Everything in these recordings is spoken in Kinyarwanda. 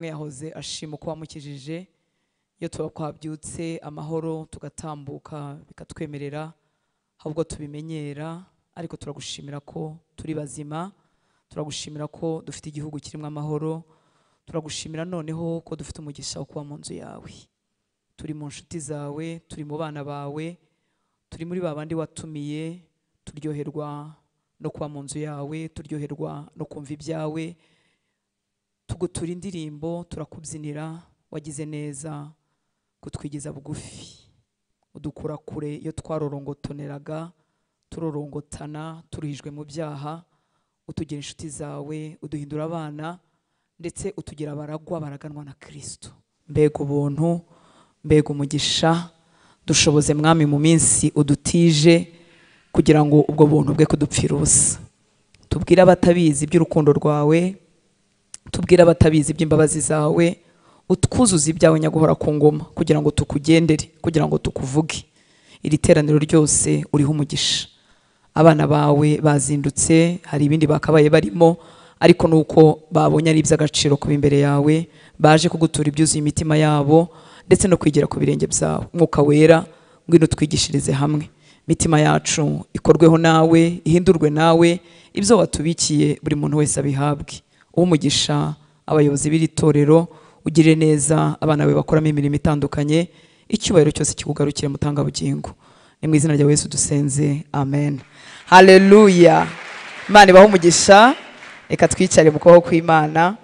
Yahoze ashima uko wamukijije. Iyo tuba twabyutse amahoro tugatambuka bikatwemerera, ahubwo tubimenyera, ariko turagushimira ko turi bazima, turagushimira ko dufite igihugu kirimo amahoro, turagushimira noneho ko dufite umugisha wo kuba mu nzu yawe. Turi mu nshuti zawe, turi mu bana bawe, turi muri babandi watumiye, turyoherwa no kuba mu nzu yawe, turyoherwa no kumva ibyawe, tugutura indirimbo, turakubyinira. Wagize neza kutwigiza bugufi, udukura kure iyo twarorongotoneraga, turorongotana, turuhijwe mu byaha, utugira inshuti zawe, uduhindura abana, ndetse utugira abaragwa baraganwa na Kristo. Mbega ubuntu, mbega umugisha, dushoboze Mwami mu minsi udutije kugira ngo ubwo buntu bwe kudupfira ubusa. Tubwire abatabizi iby'urukundo rwawe, tubwire abatabizi iby'imbabazi zawe, utwuzuze ibyawe nyaguhora ku ngoma kugira ngo tukugendere, kugira ngo tukuvuge. Iri teraniro ryose uriho umugisha. Abana bawe bazindutse, hari ibindi bakabaye barimo, ariko nuko babonye ari iby'agaciro kuba imbere yawe, baje kugutura ibyuzuye imitima yabo ndetse no kwigira ku birenge byawe. Mwuka Wera, ngwino twigishirize hamwe, imitima yacu ikorweho nawe, ihindurwe nawe, ibyo watubikiye buri muntu wese abihabwe. Umugisha abayobozi b'iri torero, ugirire neza abana bawe bakoramo imirimo itandukanye, icyubahiro cyose kikugarukire mutangabugingo. Ni mu izina rya Yesu dusenze, amen. Haleluya. Imana ibahe umugisha. Reka twicare mu kuboko kw'Imana.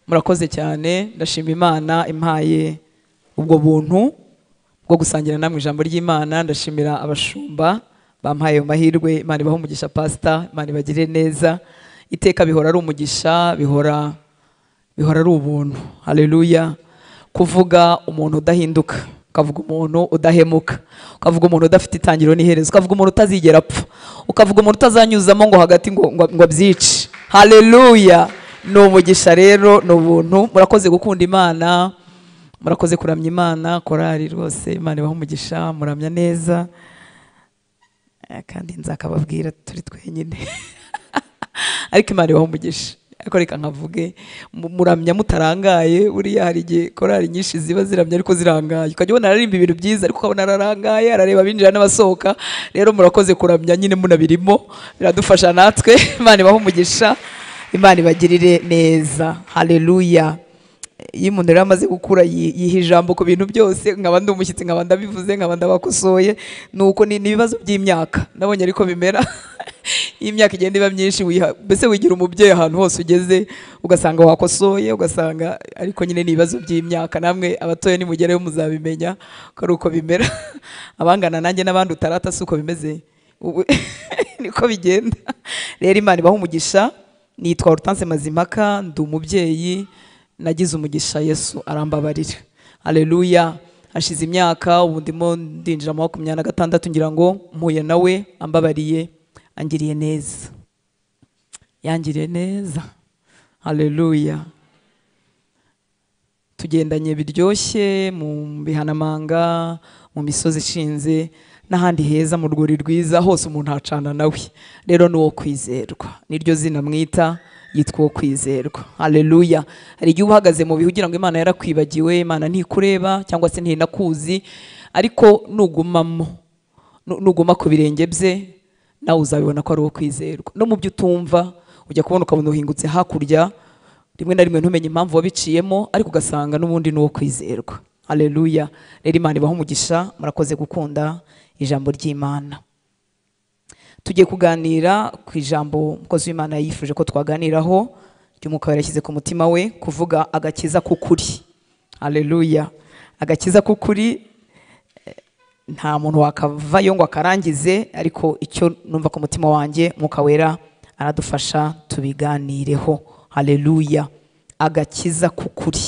Murakoze cyane, ndashima Imana impaye ubwo buntu bwo gusangira namwe ijambo ry'Imana. Ndashimira abashumba bampaye ayo mahirwe. Imana ibahe umugisha pastor, Imana ibagirire neza. Iteka bihora ari umugisha, bihora ari ubuntu. Haleluya. Kuvuga umuntu udahinduka, ukavuga umuntu udahemuka, ukavuga umuntu udafite itangiriro n'iherezo, ukavuga umuntu utazigera apfa, ukavuga umuntu utazanyuzamo ngo hagati ngo abyice. Haleluya. Ni umugisha rero, ni ubuntu. Murakoze gukunda Imana, murakoze kuramya Imana. Korari rwose Imana ibahe umugisha, muramya neza, kandi nzakababwira turi twenyine ariko Imana ibahe umugisha. Ariko reka nkavuge, muramya mutarangaye. Buriya hari igihe korari nyinshi ziba ziramya ariko zirangaye, ukajya ubona aririmba ibintu byiza ariko ukabona ararangaye, arareba abinjira n'abasohoka. Rero murakoze kuramya nyine munabirimo, biradufasha natwe. Imana ibahe umugisha, Imana ibagirire neza. Haleluya. Iyo umuntu rero amaze gukura yiha ijambo ku bintu byose, nkaba ndi umushyitsi, nkaba ndabivuze, nkaba ndabakosoye, nuko ni ibibazo by'imyaka nabonye ariko bimera. Iyo imyaka igenda iba myinshi, mbese wigira umubyeyi ahantu hose ugeze, ugasanga wakosoye, ugasanga ariko nyine ni ibibazo by'imyaka. Namwe abatoya nimugereyo muzabimenya ko ari uko bimera. Abangana nanjye n'abandi utarata si uko bimeze, niko bigenda. Rero Imana ibahe umugisha. Nitwa Hortense Mazimpaka, ndi umubyeyi, nagize umugisha Yesu arambabarira. Haleluya. Hashize imyaka, ubu ndimo ndinjira mu 26, ngira ngo mpuye nawe ambabariye, angiriye neza, yangiriye neza. Haleluya. Tugendanye biryoshye mu bihanamanga, mu misozi ishinze n'ahandi heza, mu rwuri rwiza, hose umuntu acana nawe. Rero ni uwo kwizerwa, niryo zina mwita, yitwa uwo kwizerwa. Haleluya. Hari igihe uhagaze mu bihe ugira ngo Imana yarakwibagiwe, Imana ntikureba cyangwa se ntinakuzi, ariko nugumamo, nuguma ku birenge bye, nawe uzabibona ko ari uwo kwizerwa. No mu byo utumva, ujya kubona ukabona uhingutse hakurya, rimwe na rimwe ntumenye impamvu wabiciyemo, ariko ugasanga n'ubundi ni uwo kwizerwa. Haleluya. Rero Imana ibahe umugisha, murakoze gukunda ijambo ry'Imana. Tugiye kuganira ku ijambo umukozi w'Imana yifuje ko twaganiraho, ry'Umwuka Wera yashyize ku mutima we, kuvuga agakiza k'ukuri. Haleluya. Agakiza k'ukuri nta muntu wakavayo ngo akarangize, ariko icyo numva ku mutima wanjye, Umwuka Wera aradufasha tubiganireho. Haleluya. Agakiza k'ukuri.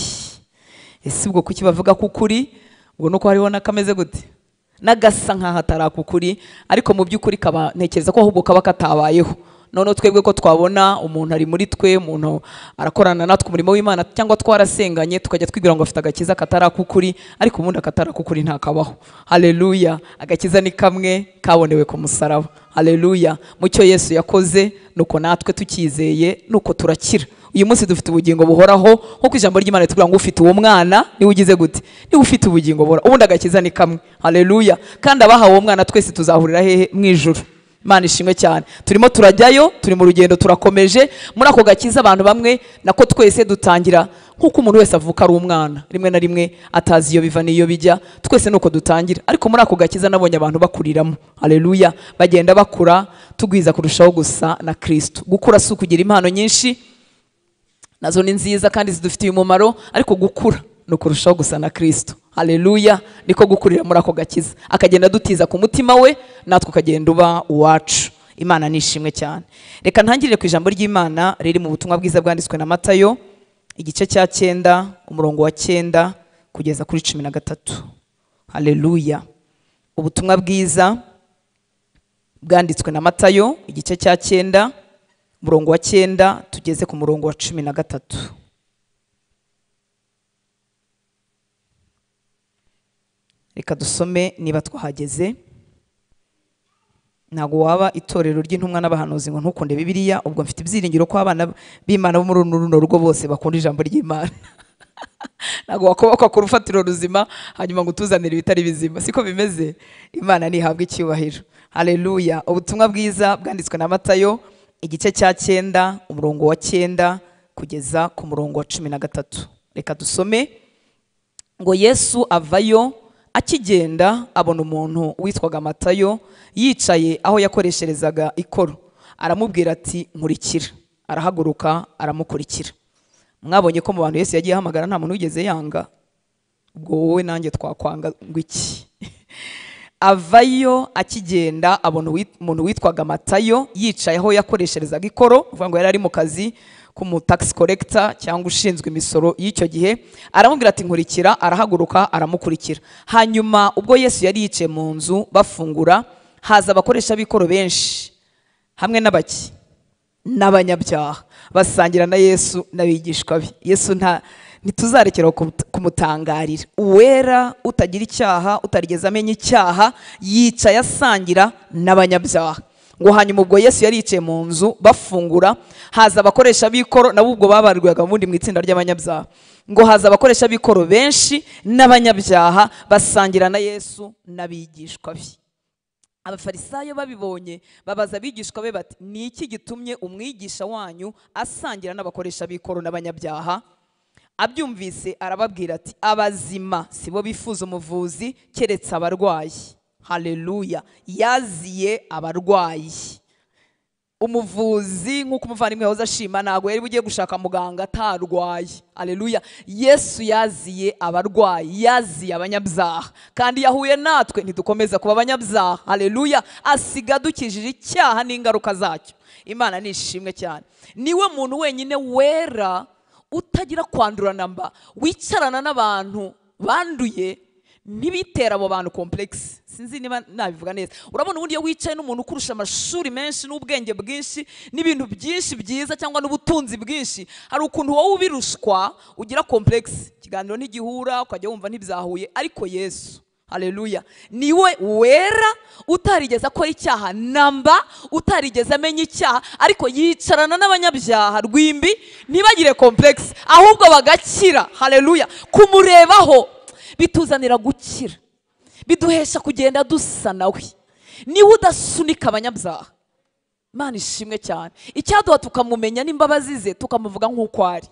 Ese ubwo kuki bavuga k'ukuri? Ubwo nuko hariho nakameze gute? Nagasa nkaho atarakukuri, ariko mu by'ukuri kaba ntekereza ko ahubwo kaba katabayeho. Noneho twebwe ko twabona umuntu ari muri twe, umuntu arakorana natwe umurimo w'Imana, cyangwa twarasenganye, tukajya twibwira ngo afite agakiza katarakukuri, ariko ubundi akatarakukuri ntakabaho. Haleluya. Agakiza ni kamwe kabonewe ku musaraba. Haleluya. Mu cyo Yesu yakoze nuko natwe tukizeye nuko turakira. Uyu munsi dufite ubugingo buhoraho, nkuko ijambo ry'Imana ritubwira ngo ufite uwo mwana niwe ugize gute, niwe ufite ubugingo buhoraho. Ubundi agakiza ni kamwe. Haleluya. Kandi abahawe uwo mwana twese tuzahurira hehe? Mu ijuru. Imana ishimwe cyane. Turimo turajyayo, turi mu rugendo, turakomeje. Muri ako gakiza abantu bamwe nako twese dutangira nkuko umuntu wese avuka ari umwana, rimwe na rimwe atazi iyo biva n'iyo bijya, twese nuko dutangira. Ariko muri ako gakiza nabonye abantu bakuriramo. Haleluya. Bagenda bakura, tugwiza kurushaho gusa na Kristo. Gukura si ukugira impano nyinshi, nazo ni nziza kandi zidufitiye umumaro, ariko gukura no kurushaho gusa na Kristo. Haleluya. Niko gukurira muri ako gakiza, akagenda dutiza ku mutima we, natwe ukagenda uba uwacu. Imana nishimwe cyane. Reka ntangirire ku ijambo ry'Imana riri mu butumwa bwiza bwanditswe na Matayo igice cya 9 umurongo wa 9 kugeza kuri 13. Haleluya. Ubutumwa bwiza bwanditswe na Matayo igice cya 9 umurongo wa 9 tugeze ku murongo wa 13. Reka dusome niba twahageze. Ntago waba itorero ry'intumwa n'abahanuzi ngo ntukunde Bibiliya. Ubwo mfite ibyiringiro ko abana b'Imana bo muri runo rugo bose bakunda ijambo ry'Imana. Ntago wakubakwa ku rufatiro ruzima hanyuma ngo utuzanire ibitari bizima, siko bimeze. Imana nihabwe icyubahiro. Haleluya. Ubutumwa bwiza bwanditswe na Matayo igice cya 9 umurongo wa 9 kugeza ku murongo wa 13. Reka dusome. Ngo Yesu avayo akigenda abona umuntu witwaga Matayo yicaye aho yakoresherezaga ikoro, aramubwira ati nkurikira. Arahaguruka aramukurikira. Mwabonye ko mu bantu Yesu yagiye ahamagara nta muntu wigeze yanga. Ubwo wowe nanjye twakwanga ngo iki? Avayo akigenda abona umuntu witwaga Matayo yicaye aho yakoresherezaga ikoro, uvuga ngo yari ari mu kazi kumu tax collector cyangwa ushinzwe imisoro y'icyo gihe, aramubwira ati nkurikira. Arahaguruka aramukurikira. Hanyuma ubwo Yesu yari yicaye mu nzu bafungura, haza abakoresha b'ikoro benshi hamwe n'abaki n'abanyabyaha basangira na Yesu n'abigishwa be. Yesu ntituzarekera kumutangarira. Uwera utagira icyaha, utarigeze amenya icyaha, yicaye asangira n'abanyabyaha. Ngo hanyuma ubwo Yesu yari yicaye mu nzu bafungura, haza abakoresha b'ikoro, nabo ubwo babarwaga mundi mu itsinda ry'abanyabyaha. Ngo haza abakoresha b'ikoro benshi n'abanyabyaha basangira na Yesu n'abigishwa be. Abafarisayo babibonye babaza abigishwa be bati ni iki gitumye umwigisha wanyu asangira n'abakoresha b'ikoro n'abanyabyaha? Abyumvise arababwira ati abazima sibo bifuza umuvuzi keretse abarwayi. Haleluya. Yaziye abarwayi. Umuvuzi nkuko umuvandimwe yahoze ashima ntago yari bugiye gushaka muganga atarwaye. Haleluya. Yesu yaziye abarwayi, yaziye abanyabyaha, kandi yahuye natwe ntidukomeza kuba abanyabyaha. Haleluya. Asiga dukijije icyaha n'ingaruka zacyo. Imana nishimwe cyane. Niwe muntu wenyine wera utagira kwandura namba, wicarana n'abantu banduye ntibitera abo bantu complex. Sinzi niba nabivuga neza. Urabona ubundi iyo wicaye n'umuntu ukurusha amashuri menshi n'ubwenge bwinshi n'ibintu byinshi byiza cyangwa n'ubutunzi bwinshi, hari ukuntu wowe ubirushwa ugira complex, ikiganiro ntigihura ukajya wumva ntibyahuye. Ariko Yesu, haleluya, niwe wera utarigeze akora icyaha namba, utarigeze amenya icyaha, ariko yicarana n'abanyabyaha rwimbi ntibagire complex, ahubwo bagakira. Haleluya. Kumurebaho bituzanira gukira, biduhesha kugenda dusa nawe. Niwe udasunika abanyabyaha. Imana ishimwe cyane. Icyaduha tukamumenya n'imbabazi ze, tukamuvuga nk'uko ari.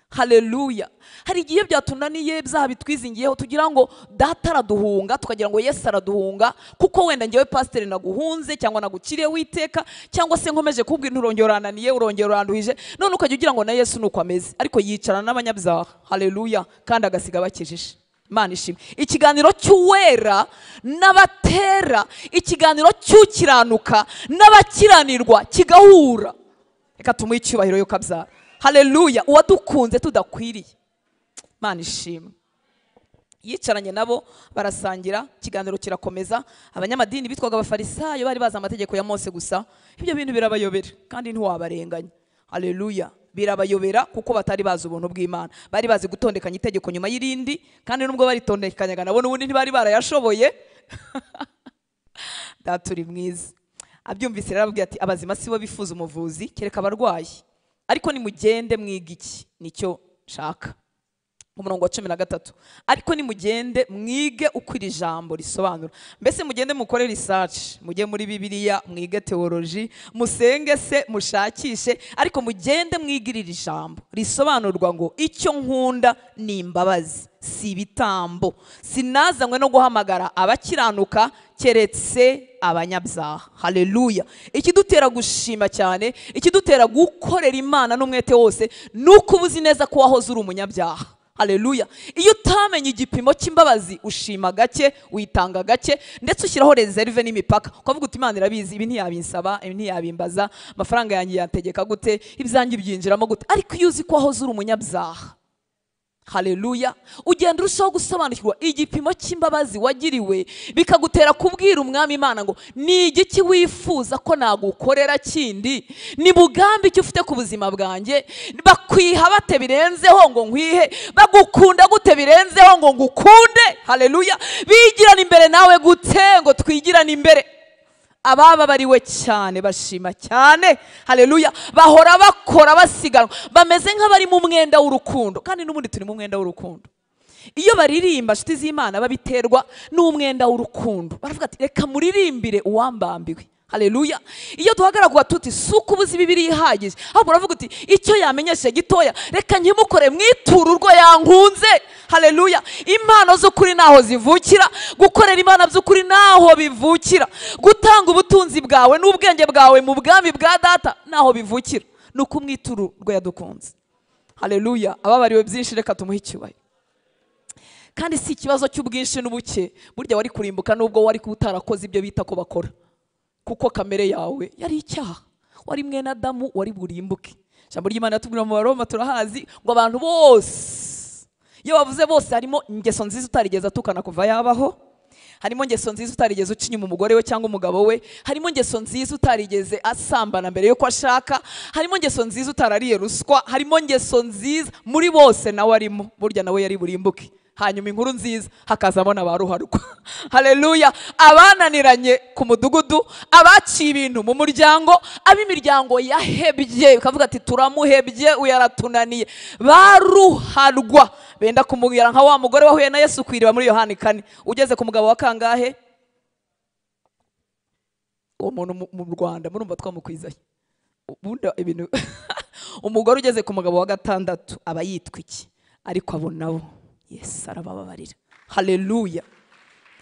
Haleluya. Hari igihe byatunaniye, byaha bitwizingiyeho, tugira ngo data araduhunga, tukagira ngo Yesu araduhunga, kuko wenda ngewe pasiteri naguhunze cyangwa nagukiriye witeka, cyangwa se nkomeje kubwira nturongera urananiye, urongera uranduhije, none ukajya ugira ngo na Yesu nuko ameze. Ariko yicarana n'abanyabyaha. Haleluya. Kandi agasiga bakijije. Imana ishimwe. Ikiganiro cy'uwera n'abatera, ikiganiro cy'ukiranuka n'abakiranirwa kigahura. Reka tumuhe icyubahiro yo kabyara. Haleluya. Uwadukunze tudakwiriye. Imana ishimwe. Yicaranye nabo barasangira, ikiganiro kirakomeza. Abanyamadini bitwaga abafarisayo bari bazi amategeko ya Mose gusa, ibyo bintu birabayobera kandi ntiwabarenganya. Haleluya. Birabayobera kuko batari bazi ubuntu bw'Imana. Bari bazi gutondekanya itegeko nyuma y'irindi, kandi nubwo baritondekanyaga nabo n'ubundi ntibari barayashoboye. Data uri mwiza. Abyumvise rero arababwira ati abazima si bo bifuza umuvuzi kereka abarwayi, ariko nimugende mwiga iki nicyo nshaka. Umurongo wa 13, ariko nimugende mwige uko iri jambo risobanura. Mbese mugende mukore research, mujye muri Bibiliya mwige theology, musenge se mushakishe, ariko mugende mwige iri jambo risobanurwa ngo icyo nkunda ni imbabazi si ibitambo, sinazanywe no guhamagara abakiranuka keretse abanyabyaha. Haleluya. Ikidutera gushima cyane, ikidutera gukorera Imana n'umwete wose, nuko ubuzi neza ko wahoze uri umunyabyaha. Haleluya. Iyo utamenye igipimo cy'imbabazi ushima gake, witanga gake, ndetse ushyiraho reserve n'imipaka. Ukavuga uti Imana irabizi, ibi ntiyabinsaba, ibi ntiyabimbaza, amafaranga yanjye yantegeka gute, ibyanjye byinjiramo gute. Ariko iyo uzi ko wahoze uri umunyabyaha, haleluya, ugenda urushaho gusobanukirwa igipimo cy'imbabazi wagiriwe, bikagutera kubwira Umwami Imana ngo ni igiki wifuza ko nagukorera kindi, ni bugambi icyo ufite ku buzima bwanjye, bakwiha bate birenzeho ngo nkwihe, bagukunda gute birenzeho ngo ngukunde. Haleluya. Bigirana imbere nawe gute ngo twigirane imbere. Abababariwe cyane bashima cyane. Haleluya. Bahora bakora basiganwa, bameze nk'abari mu mwenda w'urukundo, kandi n'ubundi turi mu mwenda w'urukundo. Iyo baririmba nshuti z'Imana babiterwa n'umwenda w'urukundo, baravuga ati reka muririmbire uwambambiwe. Haleluya. Iyo duhagaragwa tuti suko ubuzi Bibiliya ihagije, ahubwo uravuga uti icyo yamenyeshe gitoya reka nkimukore mwitura urwo yankunze. Haleluya. Impano z'ukuri naho zivukira, gukorera Imana by'ukuri naho bivukira, gutanga ubutunzi bwawe n'ubwenge bwawe mu bwami bwa Data naho bivukira, nuko umwitura urwo yadukunze. Haleluya. Ababariwe byinshi reka tumuhe icyubahiro. Kandi si ikibazo cy'ubwinshi n'ubuke, burya wari kurimbuka nubwo wari utarakoze ibyo bita ko bakora, kuko kamere yawe yari icyaha, wari mwene Adamu, wari burimbuke. Ijambo ry'Imana yatubwira mu Baroma turahazi ngo abantu bose, iyo bavuze bose harimo ingeso nziza utarigeze atukana kuva yabaho, harimo ingeso nziza utarigeze uca inyuma umugore we cyangwa umugabo we, harimo ingeso nziza utarigeze asambana mbere yuko ashaka, harimo ingeso nziza utarariye ruswa, harimo ingeso nziza muri bose nawe arimo, burya nawe yari burimbuke. Hanyuma inkuru nziza hakazamo n'abaruharwa. Haleluya. Abananiranye ku mudugudu, abaciye ibintu mu muryango, ab'imiryango yahebye bakavuga ati turamuhebye uyaratunaniye, baruharwa benda kumubwira nka wa mugore wahuye na Yesu kwiriba muri Yohani 4, ugeze ku mugabo wa kangahe? Uwo muntu mu Rwanda murumva twamukwizaye ubundi ibintu. Umugore ugeze ku mugabo wa 6 aba yitwa iki? Ariko abo nabo Yesu arabababarira. Haleluya.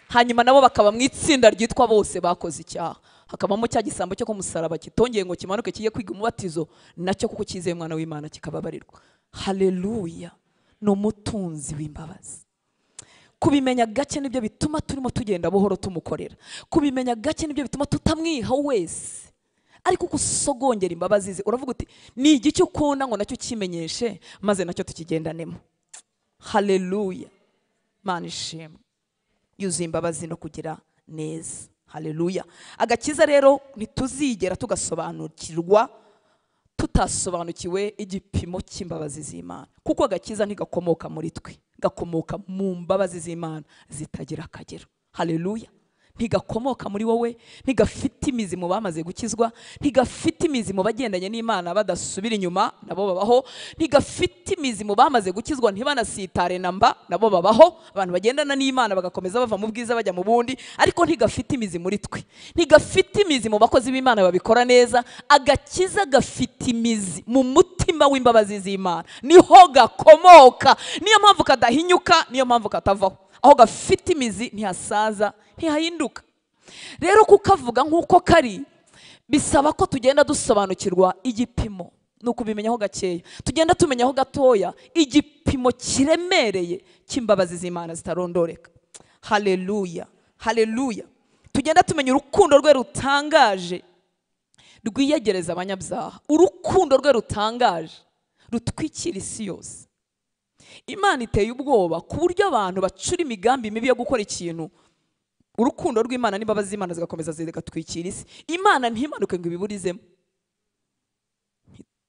Hanyuma nabo bakaba mu itsinda ryitwa bose bakoze icyaha, hakabamo cya gisambo cyo kumusaraba kitongeye ngo kimanuke kiye kwiga umubatizo nacyo, kuko cyizeye umwana w'Imana kikababarirwa. Haleluya. Ni umutunzi w'imbabazi. Kubimenya gake nibyo bituma turimo tugenda buhoro tumukorera, kubimenya gake nibyo bituma tutamwiha wese. Ariko kusogongera imbabazi ze, uravuga uti ni igiki ukunda ngo nacyo kimenyeshe maze nacyo tukigendanemo. Haleluya. Mana ishimwe, yuzuye imbabazi no kugira neza. Haleluya. Agakiza rero ntituzigera tugasobanukirwa tutasobanukiwe igipimo cy'imbabazi z'Imana, kuko agakiza ntigakomoka muri twe, gakomoka mu mbabazi z'Imana zitagira akagero. Haleluya. Ntigakomoka muri wowe, ntigafite imizi mu bamaze gukizwa, ntigafite imizi mu bagendanye n'Imana badasubira inyuma nabo babaho, ntigafite imizi mu bamaze gukizwa ntibanasitare namba nabo babaho, abantu bagendana n'Imana bagakomeza bava mu bwiza bajya mu bundi, ariko ntigafite imizi muri twe, ntigafite imizi mu bakozi b'Imana babikora neza. Agakiza gafite imizi mu mutima w'imbabazi z'Imana, niho gakomoka, niyo mpamvu kadahinyuka, niyo mpamvu katavaho. Aho gafite imizi ntihasaza, ntihahinduka. Rero kukavuga nk'uko kari bisaba ko tugenda dusobanukirwa igipimo, ni ukubimenyaho gakeya, tugenda tumenyaho gatoya igipimo kiremereye cy'imbabazi z'Imana zitarondoreka. Haleluya. Haleluya. Tugenda tumenya urukundo rwe rutangaje rwiyegereza abanyabyaha, urukundo rwe rutangaje rutwikira isi yose. Imana iteye ubwoba ku buryo abantu bacura imigambi mibi yo gukora ikintu, urukundo rw'Imana n'imbabazi z'Imana zigakomeza zigatwikira isi. Imana ntimanuke ngo ibiburizemo,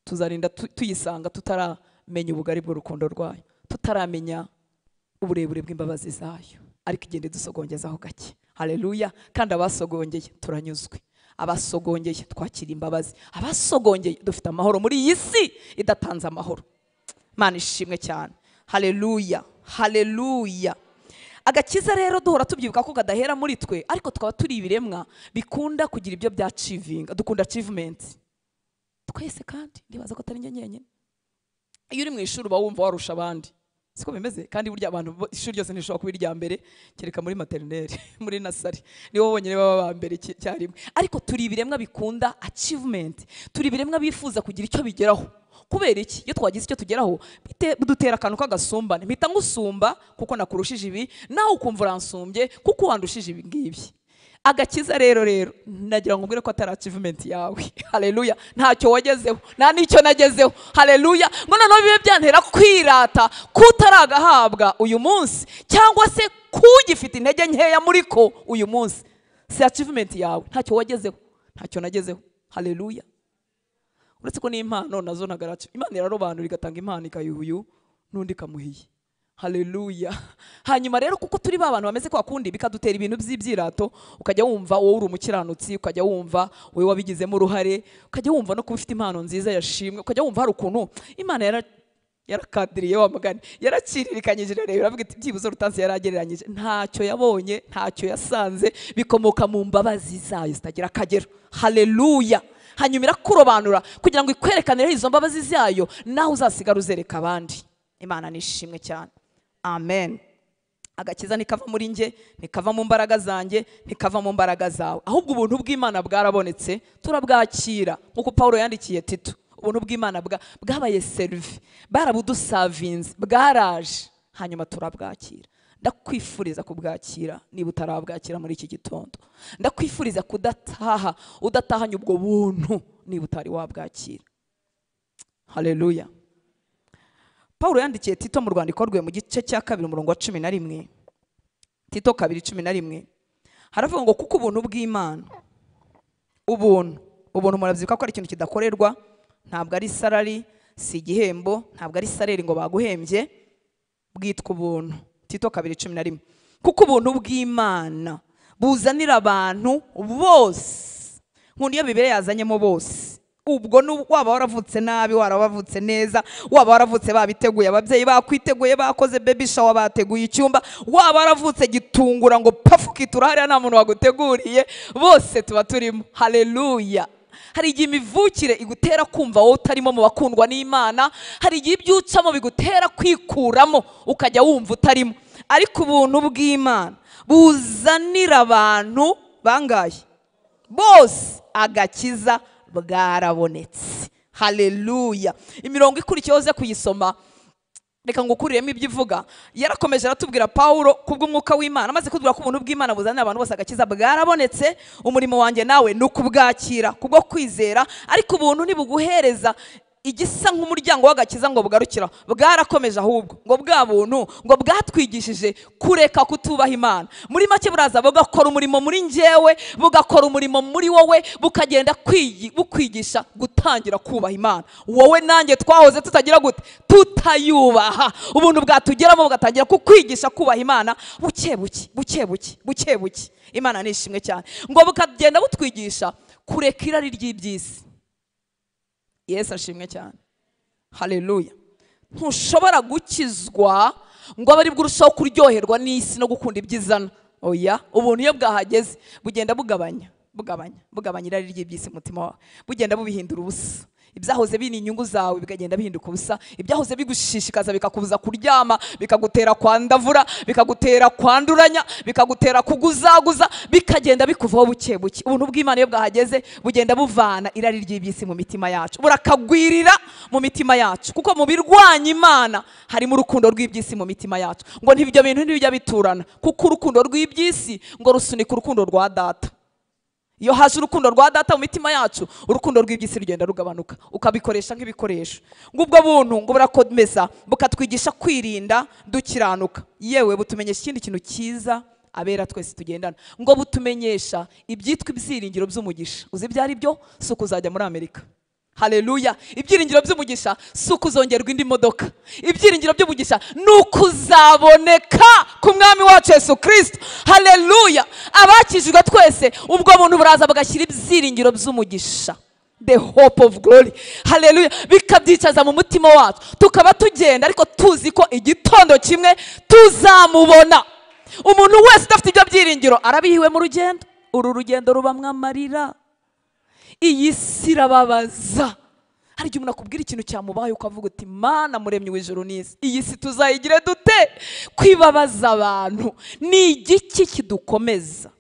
tuzarinda tuyisanga tutaramenya ubugari bw'urukundo rwayo, tutaramenya uburebure bw'imbabazi zayo, ariko igende dusogongezaho gake. Haleluya. Kandi abasogongeye turanyuzwe, abasogongeye twakira imbabazi, abasogongeye dufite amahoro muri iyi si idatanze amahoro. Imana ishimwe cyane. Haleluya, haleluya. Agakiza rero duhora tubyibuka ko kadahera muri twe, ariko tukaba turi ibiremwa bikunda kugira ibyo bya achieving, dukunda achievement twese. Kandi ndibaza ko atari njye nyenyine. Iyo uri mu ishuri uba wumva warusha abandi, siko bimeze? Kandi burya abantu ishuri ryose ntishobora kuba irya mbere, kereka muri maternelle, muri nursery nibo bonyine baba ba mbere cyarimwe. Ariko turi ibiremwa bikunda achievement, turi ibiremwa bifuza kugira icyo bigeraho. Kubera iki? Iyo twagize icyo tugeraho bidutera akantu k'agasumbane. Mpita ngusumba kuko nakurushije ibi, nawe ukumva uransumbye kuko wandushije ibi ngibi. Agakiza rero nagira ngo mbwire ko atari achievement yawe. Haleluya. Ntacyo wagezeho, nta n'icyo nagezeho. Haleluya. Ngo noneho bibe byantera kwirata kutaragahabwa uyu munsi, cyangwa se kugifite intege nkeya muri ko uyu munsi. Si achievement yawe, ntacyo wagezeho, ntacyo nagezeho. Haleluya. Uretse ko n'impano nazo nagaracu, Imana irarobanura igatanga impano ikayiha uyu n'undi ikamuhiye. Haleluya. Hanyuma rero kuko turi ba bantu bameze kwa kundi, bikadutera ibintu by'ibyirato, ukajya wumva wowe uri umukiranutsi, ukajya wumva wowe wabigizemo uruhare, ukajya wumva no kuba ufite impano nziza yashimwe, ukajya wumva hari ukuntu Imana yarakadiriye wa mugani, yaraciririkanyije, irareba iravuga iti byibuze Rutansi yaragereranyije, ntacyo yabonye, ntacyo yasanze, bikomoka mu mbabazi zayo zitagira akagero. Haleluya. Hanyuma irakurobanura kugira ngo ikwerekanire izo mbabazi zayo, nawe uzasigara uzereka abandi. Imana nishimwe cyane. Amen. Agakiza ntikava muri nge, ntikava mu mbaraga zanjye, ntikava mu mbaraga zawe, ahubwo ubuntu bw'Imana bwarabonetse turabwakira. Nkuko Paulo yandikiye Tito, ubuntu bw'Imana bwabaye serve, barabudusavinze, bwaraje, hanyuma turabwakira. Ndakwifuriza kubwakira niba utarabwakira muri iki gitondo. Ndakwifuriza kudataha udatahanye ubwo buntu niba utari wabwakira. Haleluya. Paulo yandikiye Tito mu rwandiko rwe mu gice cya 2 umurongo wa 11. Tito 2:11 haravuga ngo kuko ubuntu bw'Imana, ubuntu murabyibuka ko ari ikintu kidakorerwa, ntabwo ari salary, si igihembo, ntabwo ari salary ngo baguhembye, bwitwa ubuntu. Tito 2:11 kuko ubuntu bw'Imana buzanira abantu bose. Nkunda iyo Bibiliya yazanyemo bose. Ubwo waba waravutse nabi, waravutse neza, waba waravutse babiteguye, ababyeyi bakwiteguye, bakoze baby shower, bateguye icyumba, waba waravutse gitungura ngo pafu kitura hariya nta muntu waguteguriye, bose tuba turimo. Haleluya. Hari igihe imivukire igutera kumva wowe utarimo mu bakundwa n'Imana, hari igihe ibyo ucamo bigutera kwikuramo ukajya wumva utarimo. Ariko ubuntu bw'Imana buzanira abantu bangaye bose agakiza bwarabonetse. Haleluya. Imirongo ikurikiyeho uze kuyisoma, reka ngukuriremo ibyo ivuga. Yarakomeje aratubwira Paulo kubw'umwuka w'Imana, amaze kutubwira ko ubuntu bw'Imana buzanira abantu bose agakiza bwarabonetse, umurimo wanjye nawe ni ukubwakira kubwo kwizera. Ariko ubuntu ntibuguhereza igisa nk'umuryango w'agakiza ngo bugarukira, bwarakomeje ahubwo ngo bwa buntu ngo bwatwigishije kureka kutubaha Imana. Muri make buraza bugakora umurimo muri njyewe, bugakora umurimo muri wowe, bukagenda bukwigisha gutangira kubaha Imana. Wowe nanjye twahoze tutagira gute, tutayubaha. Ubuntu bwatugeramo bugatangira kukwigisha kubaha Imana buke buke buke buke buke buke. Imana nishimwe cyane. Ngo bukagenda butwigisha kureka irari ry'iby'isi. Yesu ashimwe cyane. Haleluya. Ntushobora gukizwa ngo abe aribwo urushaho kuryoherwa n'isi no gukunda ibyizana. Oya, ubuntu iyo bwahageze bugenda bugabanya bugabanya bugabanya irari ry'iby'isi mu mutima wawe, bugenda bubihindura ubusa. Ibyahoze bini inyungu zawe bikagenda bihinduka ubusa, ibyahoze bigushishikaza bikakubuza kuryama, bikagutera kwandavura, bikagutera kwanduranya, bikagutera kuguzaguza, bikagenda bikuvaho buke buke. Ubuntu bw'Imana iyo bwahageze bugenda buvana irari ry'iby'isi mu mitima yacu, burakagwirira mu mitima yacu, kuko mu birwanya Imana harimo urukundo rw'iby'isi mu mitima yacu. Ngo ntibyo bintu ntibijya biturana, kuko urukundo rw'iby'isi ngo rusunika urukundo rwa data. Iyo haje urukundo rwa data mu mitima yacu, urukundo rw'iby'isi rugenda rugabanuka, ukabikoresha nk'ibikoresho. Ngo ubwo buntu ngo burakomeza bukatwigisha kwirinda dukiranuka, yewe butumenyesha ikindi kintu cyiza abera twese tugendana, ngo butumenyesha ibyitwa ibyiringiro by'umugisha. Uzi ibyo ari byo? Si ukuzajya muri Amerika, Haleluya. Ibyiringiro by'umugisha si ukuzongerwa indi modoka. Ibyiringiro by'umugisha ni ukuzaboneka ku mwami wacu Yesu Kristo. Haleluya. Abakijijwe twese ubwo buntu buraza bagashyira ibyiringiro by'umugisha, the hope of glory. Haleluya. Bikabyicaza mu mutima wacu, tukaba tugenda ariko tuzi ko igitondo kimwe tuzamubona. Umuntu wese udafite ibyo byiringiro arabihiwe mu rugendo. Uru rugendo rubamwo amarira, iyi si irababaza. Hari igihe umuntu akubwira ikintu cyamubaye ukavuga uti Mana muremyi w'ijuru n'isi, iyi si tuzayigire dute? Kwibabaza abantu ni igiki kidukomeza?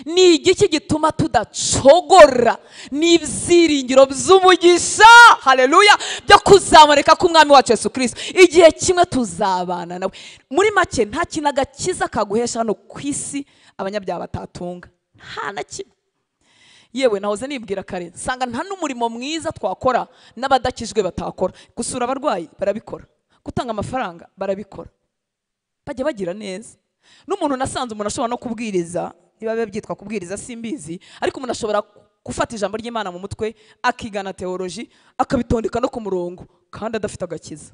Ni igiki gituma tudacogora? Ni ibyiringiro by'umugisha, haleluya, byo kuzamureka k'umwami wacu Yesu Kristo. Igihe kimwe tuzabana nawe. Muri make nta kintu agakiza kaguhesha hano ku isi abanyabyaha batatunga, nta na kimwe. Yewe nahoze nibwira kare nsanga nta n'umurimo mwiza twakora n'abadakijwe batakora. Gusura abarwayi barabikora, gutanga amafaranga barabikora, bajya bagira neza. N'umuntu nasanze umuntu ashobora no kubwiriza, niba biba byitwa kubwiriza simbizi, ariko umuntu ashobora gufata ijambo ry'Imana mu mutwe akigana teoloji akabitondeka no ku murongo kandi adafite agakiza.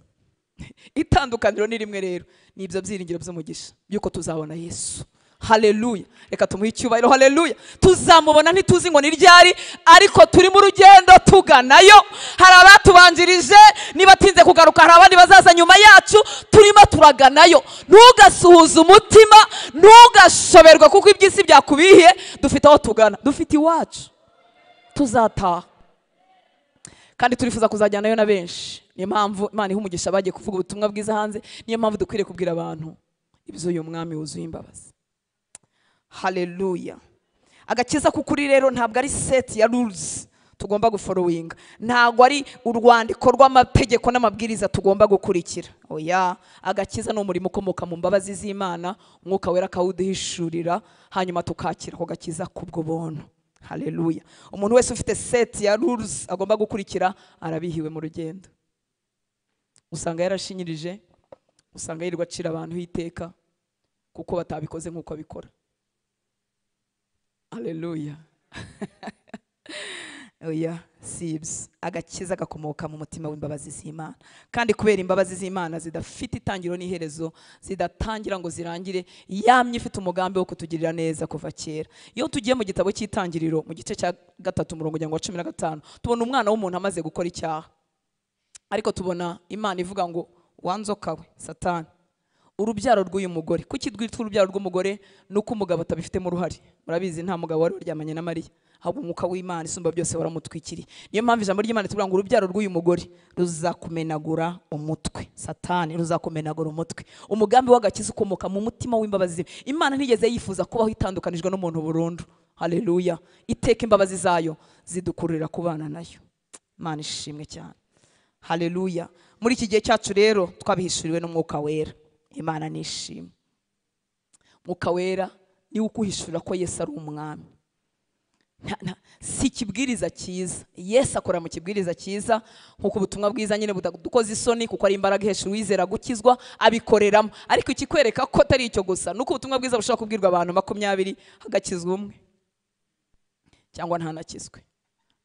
Itandukaniro ni rimwe rero, ni ibyo byiringiro by'umugisha by'uko tuzabona Yesu. Haleluya. Reka tumuhe icyubahiro. Haleluya. Tuzamubona ntituzi ngo ni ryari, ariko turi mu rugendo tuganayo. Hari abatubanjirije, nibatinze kugaruka hari abandi bazaza nyuma yacu, turimo turaganayo. Ntugasuhuze umutima, ntugashoberwe kuko iby'isi byakubihiye. Dufite aho tugana, dufite iwacu, tuzataha kandi turifuza kuzajyanayo na benshi. Niyo mpamvu Imana iha umugisha bagiye kuvuga ubutumwa bwiza hanze. Niyo mpamvu dukwiriye kubwira abantu iby'uyu mwami wuzuye imbabazi. Haleluya. Agakiza k'ukuri rero ntabwo ari set ya rules tugomba gufollowinga, ntabwo ari urwandiko rw'amategeko n'amabwiriza tugomba gukurikira. Oya, agakiza ni umurimo ukomoka mu mbabazi z'Imana, Umwuka Wera akawuduhishurira, hanyuma tukakira ako gakiza kubwo buntu. Haleluya. Umuntu wese ufite set ya rules agomba gukurikira arabihiwe mu rugendo. Usanga yarashinyirije, usanga yirirwa acira abantu iteka kuko batabikoze nk'uko abikora. Haleluya. Oya, sibs. Agakiza gakomoka mu mutima w'imbabazi z'Imana. Kandi kubera imbabazi z'Imana zidafite itangiro n'iherezo, zidatangira ngo zirangire, yamye ifite umugambi wo kutugirira neza kuva kera. Iyo tugiye mu gitabo cy'itangiriro mu gice cya 3 umurongo wa 15, tubona umwana w'umuntu amaze gukora icyaha. Ariko tubona Imana ivuga ngo wanzoka we Satani, urubyaro rw'uyu mugore. Kuki rwitwa urubyaro rw'umugore? Nuko umugabo atabifitemo uruhare. Murabizi nta mugabo wari waryamanye na Mariya, ahubwo umwuka w'Imana isumba byose waramutwikiriye. Niyo mpamvu ijambo ry'Imana ritubwira ngo urubyaro rw'uyu mugore ruzakumenagura umutwe. Satani ruzakumenagura umutwe. Umugambi w'agakiza ukomoka mu mutima w'imbabazi. Imana ntigeze yifuza kubaho itandukanijwe n'umuntu burundu. Haleluya. Iteka imbabazi zayo zidukururira kubana nayo. Imana ishimwe cyane. Haleluya. Muri iki gihe cyacu rero twabihishuriwe n'Umwuka Wera. Imana nishimwe. Umwuka Wera niwe ukuhishurira ko Yesu ari umwami. Si ikibwiriza cyiza. Yesu akora mu kibwiriza cyiza, nkuko ubutumwa bwiza nyine budadukoza isoni, kuko ari imbaraga ihesha uwizera gukizwa, abikoreramo. Ariko ikikwereka ko atari icyo gusa, nuko ubutumwa bwiza bushobora kubwirwa abantu 20 hagakizwa umwe cyangwa ntanakizwe.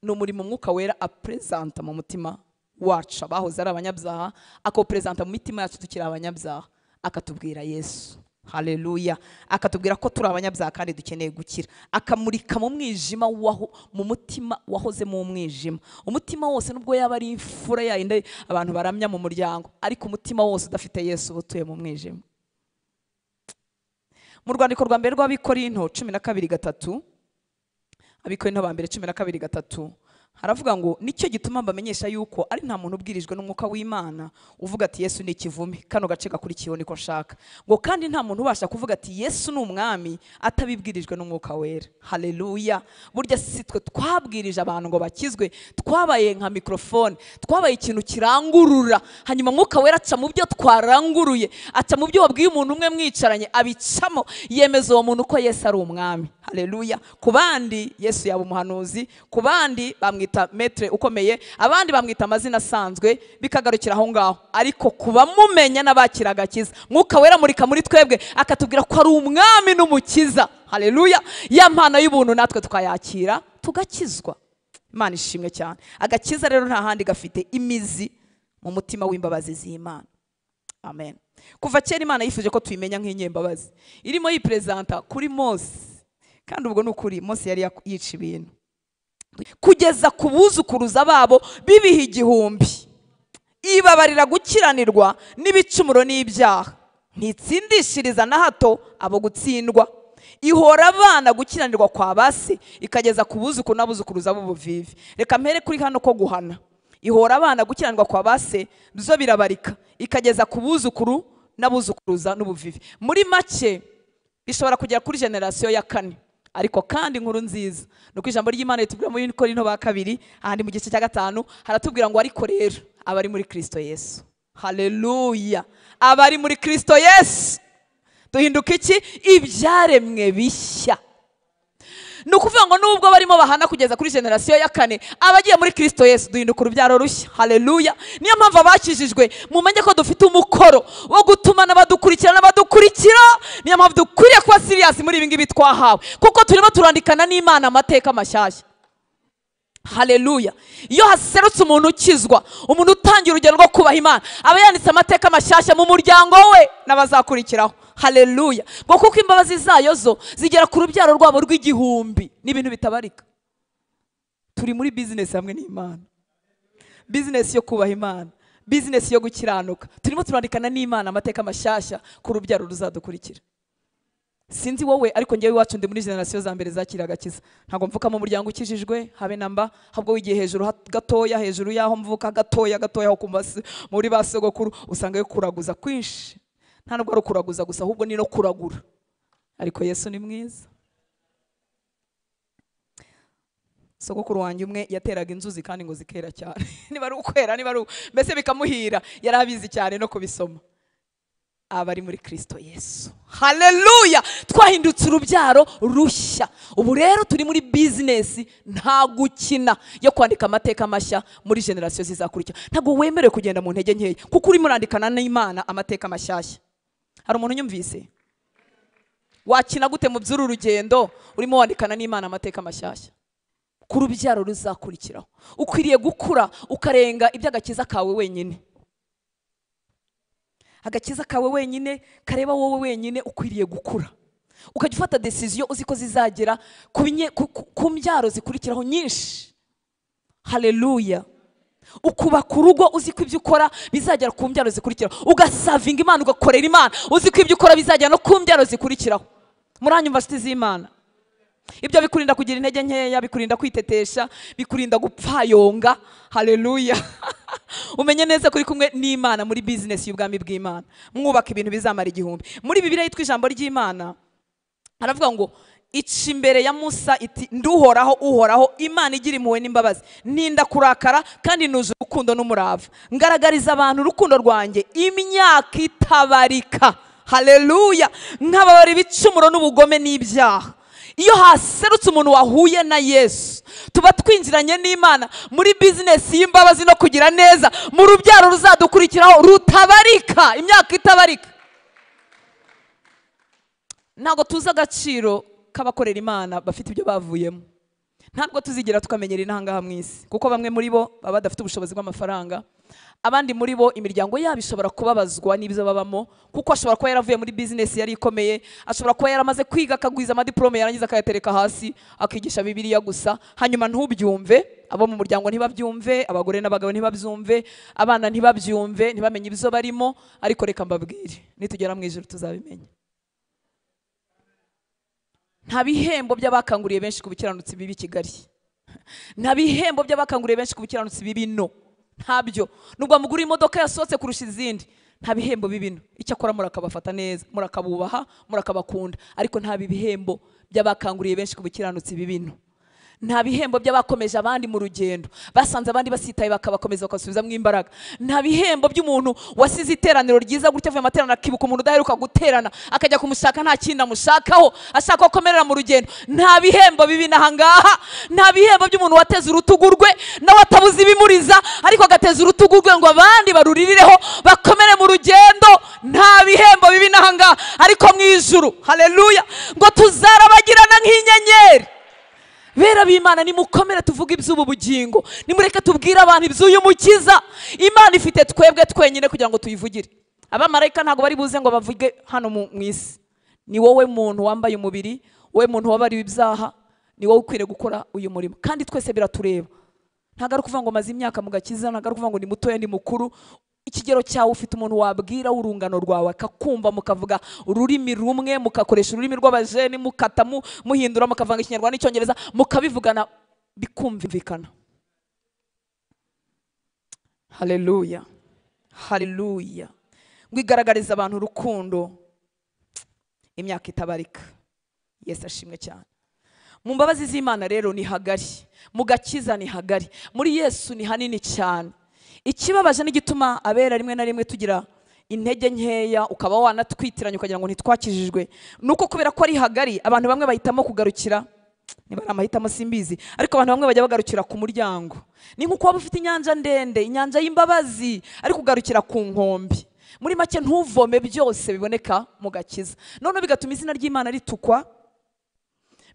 Ni umurimo Umwuka Wera apresenta mu mutima wacu abahoze ari abanyabyaha, akopresenta mu mitima yacu tukiri abanyabyaha, akatubwira Yesu. Haleluya. Akatubwira ko turi abanyabyaha kandi dukeneye gukira. Akamurika mu mwijima waho, mu mutima wahoze mu mwijima. Umutima wose nubwo yaba ari imfura yayindi abantu baramya mu muryango, ariko umutima wose udafite Yesu utuye mu mwijima. Mu rwandiko rwa mbere rw'Abikorinto 12:3, Abikorinto ba mbere 12:3, haravuga ngo nicyo gituma mbamenyesha yuko ari nta muntu ubwirijwe n'umwuka w'Imana uvuga ati Yesu ni ikivume. Kano gace gakurikiyeho niko nshaka. Ngo kandi nta muntu ubasha kuvuga ati Yesu ni umwami atabibwirijwe n'umwuka Wera. Haleluya. Burya si twe twabwirije abantu ngo bakizwe, twabaye nka microphone, twabaye ikintu kirangurura, hanyuma umwuka Wera aca mu byo twaranguruye, aca mu byo wabwiye umuntu umwe mwicaranye, abicamo yemeza uwo muntu ko Yesu ari umwami. Haleluya. Ku bandi Yesu yaba umuhanuzi, ku bandi bamwita metre ukomeye, abandi bamwita amazina asanzwe, bikagarukira aho ngaho. Ariko kubamumenya n'abakira agakiza, Mwuka Wera murika muri twebwe akatubwira ko ari umwami n'umukiza. Haleluya. Ya mpano y'ubuntu natwe tukayakira tugakizwa. Imana ishimwe cyane. Agakiza rero nta handi gafite imizi mu mutima w'imbabazi z'Imana. Amen. Kuva kera Imana yifuje ko tuyimenya nk'inyembabazi. Irimo yipresenta kuri Mose. Kandi ubwo nukuri Mose yari yica ibintu. Kugeza ku buzukuruza babo bibiha 1000. Ibabarira gukiranirwa n'ibicumuro n'ibyaha. Ntitsindishiriza na hato abo gutsindwa. Ihora abana gukiranirwa kwa base ikageza ku buzukuru n'abuzukuruza b'ubuvivi. Reka mpere kuri hano ko guhana. Ihora abana gukiranirwa kwa base bizo birabarika ikageza ku buzukuru n'abuzukuruza n'ubuvivi. Muri make bishobora kugera kuri generation ya 4. Ariko kandi inkuru nziza nuko ijambo ry'Imana ritubwira muri Korinto ba 2 ahandi mu gice cya 5 haratubwira ngo ariko rero abari muri Kristo Yesu. Haleluya. Abari muri Kristo Yesu duhinduka iki? Ibyaremwe bishya. Nukuvuga ngo nubwo barimo bahana kugeza kuri generation ya 4 abagiye muri Kristo Yesu duhinduka urubyaro rushya. Haleluya. Niyo mpamvu abakijijwe mumenye ko dufite umukoro wo gutuma n'abadukurikira n'abadukurikira. Niyo mpamvu dukwiriye kuba serious muri ibi ngibi twahawe, kuko turimo turandikana n'Imana amateka mashyashya. Haleluya. Iyo haserutse umuntu ukizwa, umuntu utangira urugendo rwo kubaha Imana, aba yanditse amateka mashyashya mu muryango we n'abazakurikiraho. Haleluya. Ngo kuko imbabazi zayo zo zigera ku rubyaro rwabo rw'igihumbi n'ibintu bitabarika. Turi muri business hamwe n'Imana. Business yo kubaha Imana, business yo gukiranuka. Turimo turandikana n'Imana amateka mashyashya ku rubyaro ruzadukurikira. Sinzi wowe ariko ngewe iwacu ndi muri generation za mbere zakira agakiza. Ntabwo mvuka mu muryango ukijijwe habe namba, ahubwo wigiye hejuru gatoya, hejuru yaho mvuka gatoya gatoya ho kumva muri basogokuru usanga yo kuraguza kwinshi. Nta nubwo ari kuraguza gusa ahubwo ni no kuragura. Ariko Yesu ni mwiza. Sogokuru wanjye umwe yateraga inzuzi kandi ngo zikera cyane. Niba ari ukwera, niba ari mbese bikamuhira, yarabizi cyane no kubisoma. Abari muri Kristo Yesu. Haleluya. Twahindutse urubyaro rushya. Ubu rero turi muri business nta gukina yo kwandika amateka mashya muri generation zizakurikira. Ntago wemerewe kugenda mu ntege nkeya kuko urimo urandikana n'Imana amateka mashyashya. Hari umuntu unyumvise? Wakina gute mu by'uru rugendo urimo wandikana n'Imana amateka mashyashya ku rubyaro ruzakurikiraho? Ukwiriye gukura ukarenga iby'agakiza kawe wenyine. Agakiza kawe wenyine kareba wowe wenyine. Ukwiriye gukura ukajya ufata decision uzi ko zizagera ku mbyaro zikurikiraho nyinshi. Haleluya. Ukubaka urugo uzi ko ibyo ukora bizagera ku mbyaro zikurikiraho. Ugasavinga Imana, ugakorera Imana uzi ko ibyo ukora bizagera no ku mbyaro zikurikiraho. Muranyumva nshuti z'Imana? Ibyo bikurinda kugira intege nkeya, bikurinda kwitetesha, bikurinda gupfayonga. Haleluya. Umenye neza kuri kumwe n'Imana muri business y'ubwami bw'Imana. Mwubaka ibintu bizamara 1000. Muri Bibiliya yitwa ijambo ry'Imana haravuga ngo ica imbere ya Musa iti nduhoraho uhoraho Imana igira impuhwe n'imbabazi, ninda kurakara kandi nuje urukundo n'umurava, ngaragariza abantu urukundo rwanjye imyaka itabarika. Haleluya. Nkababara ibicumuro n'ubugome n'ibyaha. Iyo haserutse umuntu wahuye na Yesu, tuba twinjiranye n'Imana muri business y'imbabazi no kugira neza mu rubyaro ruzadukurikiraho rutabarika, imyaka itabarika. Ntabwo tuzi agaciro k'abakorera Imana bafite ibyo bavuyemo. Ntabwo tuzigira tukamenyera intangaha mu isi, kuko bamwe muri bo baba badafite ubushobozi bw'amafaranga, abandi muri bo imiryango yabo ishobora kubabazwa n'ibyo babamo, kuko ashobora kuba yaravuye muri business yari ikomeye, ashobora kuba yaramaze kwiga akagwiza amadiplome yarangiza akayatereka hasi akigisha Bibiliya gusa, hanyuma ntubyumve, abo mu muryango ntibabyumve, abagore n'abagabo ntibabyumve, abana ntibabyumve, ntibamenye ibyo barimo. Ariko reka mbabwire, nitugera mu ijuru tuzabimenya. Nta bihembo by'abakanguriye benshi ku bukiranutsi bibi Kigali. Nta bihembo by'abakanguriye benshi ku bukiranutsi bibi no. Ntabyo. Nubwo mugura imodoka yasohotse kurusha izindi, nta bihembo bibino. Icyakora murakabafata neza, murakabubaha, murakabakunda, ariko nta bihembo by'abakanguriye benshi ku bukiranutsi bibino. Nta bihembo by'abakomeje abandi mu rugendo, basanze abandi basitaye bakabakomeza bakasubizamo imbaraga. Nta bihembo by'umuntu wasize iteraniro ryiza gutya avuye amateraniro akibuka umuntu udaheruka guterana akajya kumushaka nta kindi amushakaho, ashaka ko akomerera mu rugendo. Nta bihembo bibi nahangaha. Nta bihembo by'umuntu wateze urutugu rwe nawe atabuze ibimuriza, ariko agateza urutugu rwe ngo abandi baruririreho bakomere mu rugendo. Nta bihembo bibi nahangaha, ariko mu ijuru, haleluya, ngo tuzarabagirana nk'inyenyeri. Bera b'Imana, nimukomere tuvuge iby'ubu bugingo, nimureke tubwire abantu iby'uyu mukiza. Imana ifite twebwe twenyine kugira ngo tuyivugire. Abamarayika ntabwo bari buze ngo bavuge hano mu isi. Ni wowe muntu wambaye umubiri, wowe muntu wabariwe ibyaha, ni wowe ukwiriye gukora uyu murimo. Kandi twese biratureba. Ntabwo ari ukuvuga ngo maze imyaka mu gakiza, ntabwo ari ukuvuga ngo ni mutoya ni mukuru. Ikigero cyawe ufite umuntu wabwira urungano rwawe akakumva, mukavuga ururimi rumwe, mukakoresha ururimi rw'abajene, mukata muhindura, mukavanga Ikinyarwanda n'Icyongereza, mukabivugana bikumvikana. Haleluya, haleluya. Ngo igaragariza abantu urukundo imyaka itabarika. Yesu ashimwe cyane. Mu mbabazi z'Imana rero ni hagari, mu gakiza ni hagari, muri Yesu ni hanini cyane. Ikibabaje n'igituma abera rimwe na rimwe tugira intege nkeya, ukaba wanatwitiranya ukagira ngo ntitwakijijwe, nuko kubera ko ari hagari abantu bamwe bahitamo kugarukira, niba ari amahitamo simbizi, ariko abantu bamwe bajya bagarukira ku muryango. Ni nkuko waba ufite inyanja ndende, inyanja y'imbabazi, ariko ugarukira ku nkombe. Muri make ntuvome byose biboneka mu gakiza. None bigatuma izina ry'Imana ritukwa,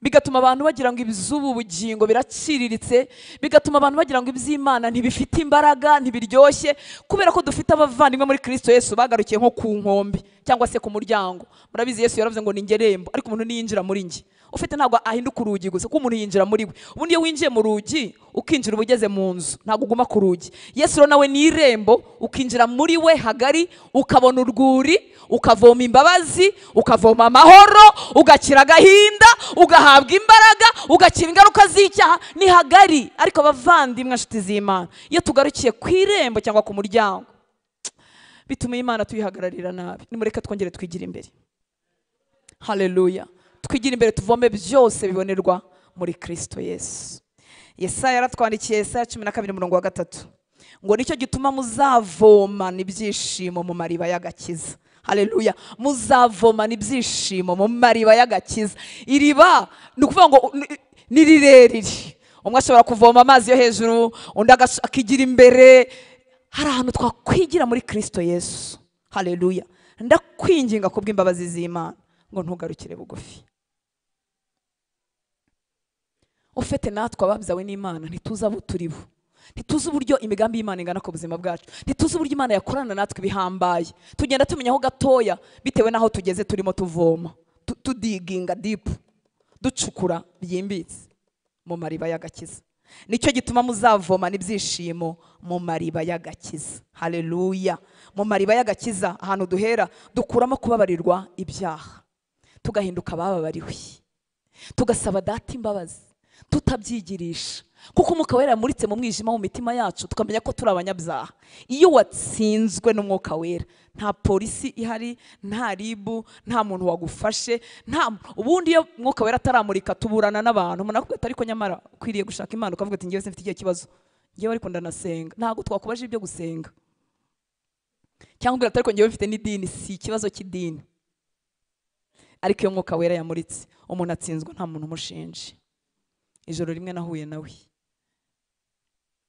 bigatuma abantu bagira ngo iby'ubu bugingo biraciriritse, bigatuma abantu bagira ngo iby'Imana ntibifite imbaraga, ntibiryoshye, kubera ko dufite abavandimwe muri Kristo Yesu bagarukiye nko ku nkombe cyangwa se ku muryango. Murabizi Yesu yaravuze ngo ni njye rembo, ariko umuntu niyinjira muri njye. Ufite ntabwo ahinduka urugi gusa, kuko umuntu yinjira muri we. Ubundi iyo winjiye mu rugi ukinjira uba ugeze mu nzu, ntabwo uguma ku rugi. Yesu rero nawe ni irembo, ukinjira muri we hagari, ukabona urwuri, ukavoma imbabazi, ukavoma amahoro, ugakira agahinda, ugahabwa imbaraga, ugakira ingaruka z'icyaha. Ni hagari. Ariko abavandimwe, nshuti z'Imana, iyo tugarukiye ku irembo cyangwa ku muryango, bituma Imana tuyihagararira nabi. Nimureke twongere twigire imbere. Haleluya. Twigira imbere tuvome byose bibonerwa muri Kristo Yesu. Yesaya yaratwandikiye, Yesaya 12 umurongo wa 3, ngo nicyo gituma muzavomana ibyishimo mu mariba y'agakiza. Haleluya. Muzavomana ibyishimo mu mariba y'agakiza. Iriba ni ukuvuga ngo ni rirerire, umwe ashobora kuvoma amazi yo hejuru, undi akigira imbere. Hari ahantu twakwigira muri Kristo Yesu. Haleluya. Ndakwinginga kubw'imbabazi z'Imana ngo ntugarukire bugufi. Ufite natwe ababyawe n'Imana ntituzi abo turi bo, ntituzi uburyo imigambi y'Imana ingana ku buzima bwacu, ntituzi uburyo Imana yakorana natwe bihambaye. Tugenda tumenyaho gatoya bitewe n'aho tugeze, turimo tuvoma, tudiginga deep, ducukura byimbitse mu mariba y'agakiza. Nicyo gituma muzavoma n'ibyishimo mu mariba y'agakiza. Haleluya. Mu mariba y'agakiza, ahantu duhera dukuramo kubabarirwa ibyaha, tugahinduka abababariwe, tugasaba Data imbabazi tutabyigirisha, kuko Umwuka Wera yamuritse mu mwijima mu mitima yacu, tukamenya ko turi abanyabyaha. Iyo watsinzwe n'Umwuka Wera, nta polisi ihari, nta ribu, nta muntu wagufashe, nta ubundi. Iyo Umwuka Wera ataramurika tuburana n'abantu. Umuntu akubwira ariko nyamara ukwiriye gushaka Imana, ukavuga ati ngewe mfite igihe kibazo, ngewe ariko ndanasenga. Ntabwo twakubaje ibyo gusenga, cyangwa ubwira ariko ngewe mfite n'idini. Si ikibazo cy'idini, ariko iyo Umwuka Wera yamuritse umuntu atsinzwe, nta muntu umushinje. Ijoro rimwe nahuye nawe,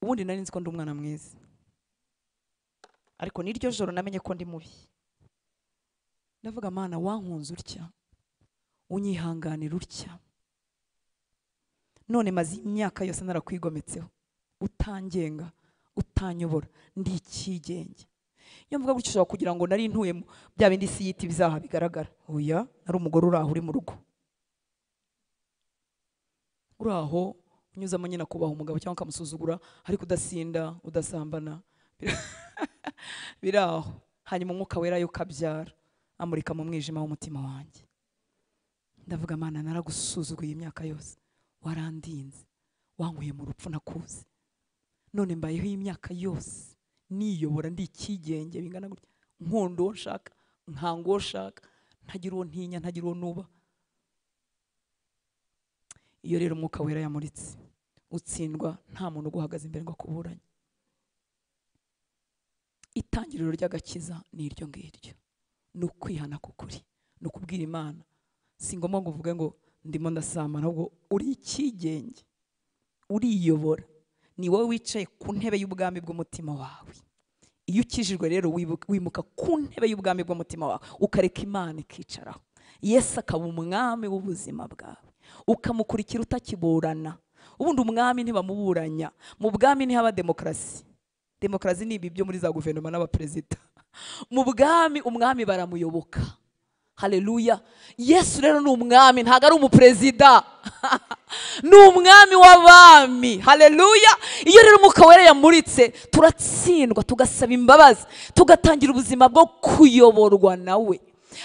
ubundi nari nzi ko ndi umwana mwiza, ariko n'iryo joro namenye ko ndi mubi. Ndavuga, Mana wankunze utya, unyihanganira utya, none maze imyaka yose narakwigometseho, utangenga, utanyobora, ndi ikigenge. Iyo mvuga gutyo ushobora kugira ngo nari ntuyemo bya bindi isi yita ibyaha bigaragara. Oya, nari umugore uri aho uri mu rugo, uri aho unyuzamo nyine kubaha umugabo cyangwa ukamusuzugura, ariko udasinda, udasambana, biri aho. Hanyuma Umwuka Wera yo kabyara amurika mu mwijima w'umutima wanjye. Ndavuga, Mana naragusuzuguye imyaka yose, warandinze, wankuye mu rupfu nakuzi, none mbayeho imyaka yose niyobora, ndi ikigenge bingana gutya, nkunda uwo nshaka, nkanga uwo nshaka, ntagira uwo ntinya, ntagira uwo nuba. Iyo rero Umwuka Wera yamuritse, utsindwa nta muntu uguhagaze imbere ngo akuburanye. Itangiriro ry'agakiza ni iryo ngiryo, ni ukwihana k'ukuri, ni ukubwira Imana. Si ngombwa ngo uvuge ngo ndimo ndasambana, ahubwo uri ikigenge, uriyobora, ni wowe wicaye ku ntebe y'ubwami bw'umutima wawe. Iyo ukijijwe rero wimuka ku ntebe y'ubwami bw'umutima wawe, ukareka Imana ikicaraho, Yesu akaba umwami w'ubuzima bwawe. Ukamukurikira utakiburana. Ubundi umwami ntibamuburanya. Mu bwami ntihaba demokarasi. Demokarasi ni ibi byo muri za guverinoma n'abaperezida. Mu bwami umwami baramuyoboka. Haleluya. Yesu rero ni umwami, ntago ari umuperezida. Ni umwami w'abami. Haleluya. Iyo rero Umwuka Wera yamuritse, turatsindwa, tugasaba imbabazi, tugatangira ubuzima bwo kuyoborwa nawe.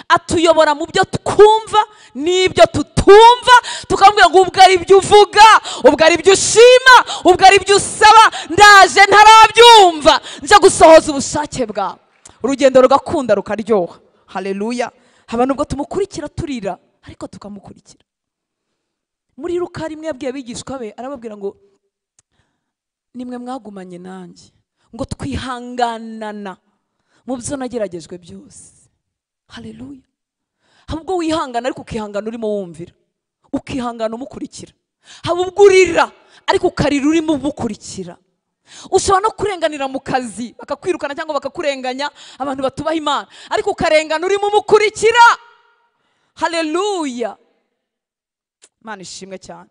Atuyobora mu byo twumva n'ibyo tutumva, tukamubwira ngo ubwo ari byo uvuga, ubwo ari byo ushima, ubwo ari byo usaba, ndaje ntarabyumva, nje gusohoza ubushake bwawe. Urugendo rugakunda rukaryoha. Haleluya. Haba nubwo tumukurikira turira, ariko tukamukurikira. Muri Luka rimwe yabwiye abigishwa be, arababwira ngo nimwe mwagumanye nanjye, ngo twihanganana mu byo nageragejwe byose. Haleluya. Haba ubwo wihangana ariko ukihangana urimo wumvira, ukihangana umukurikira. Haba ubwo urira ariko ukarira urimo umukurikira. Ushobora no kurenganira mu kazi bakakwirukana cyangwa bakakurenganya, abantu batubaha Imana, ariko ukarengana urimo umukurikira. Haleluya. Imana ishimwe cyane.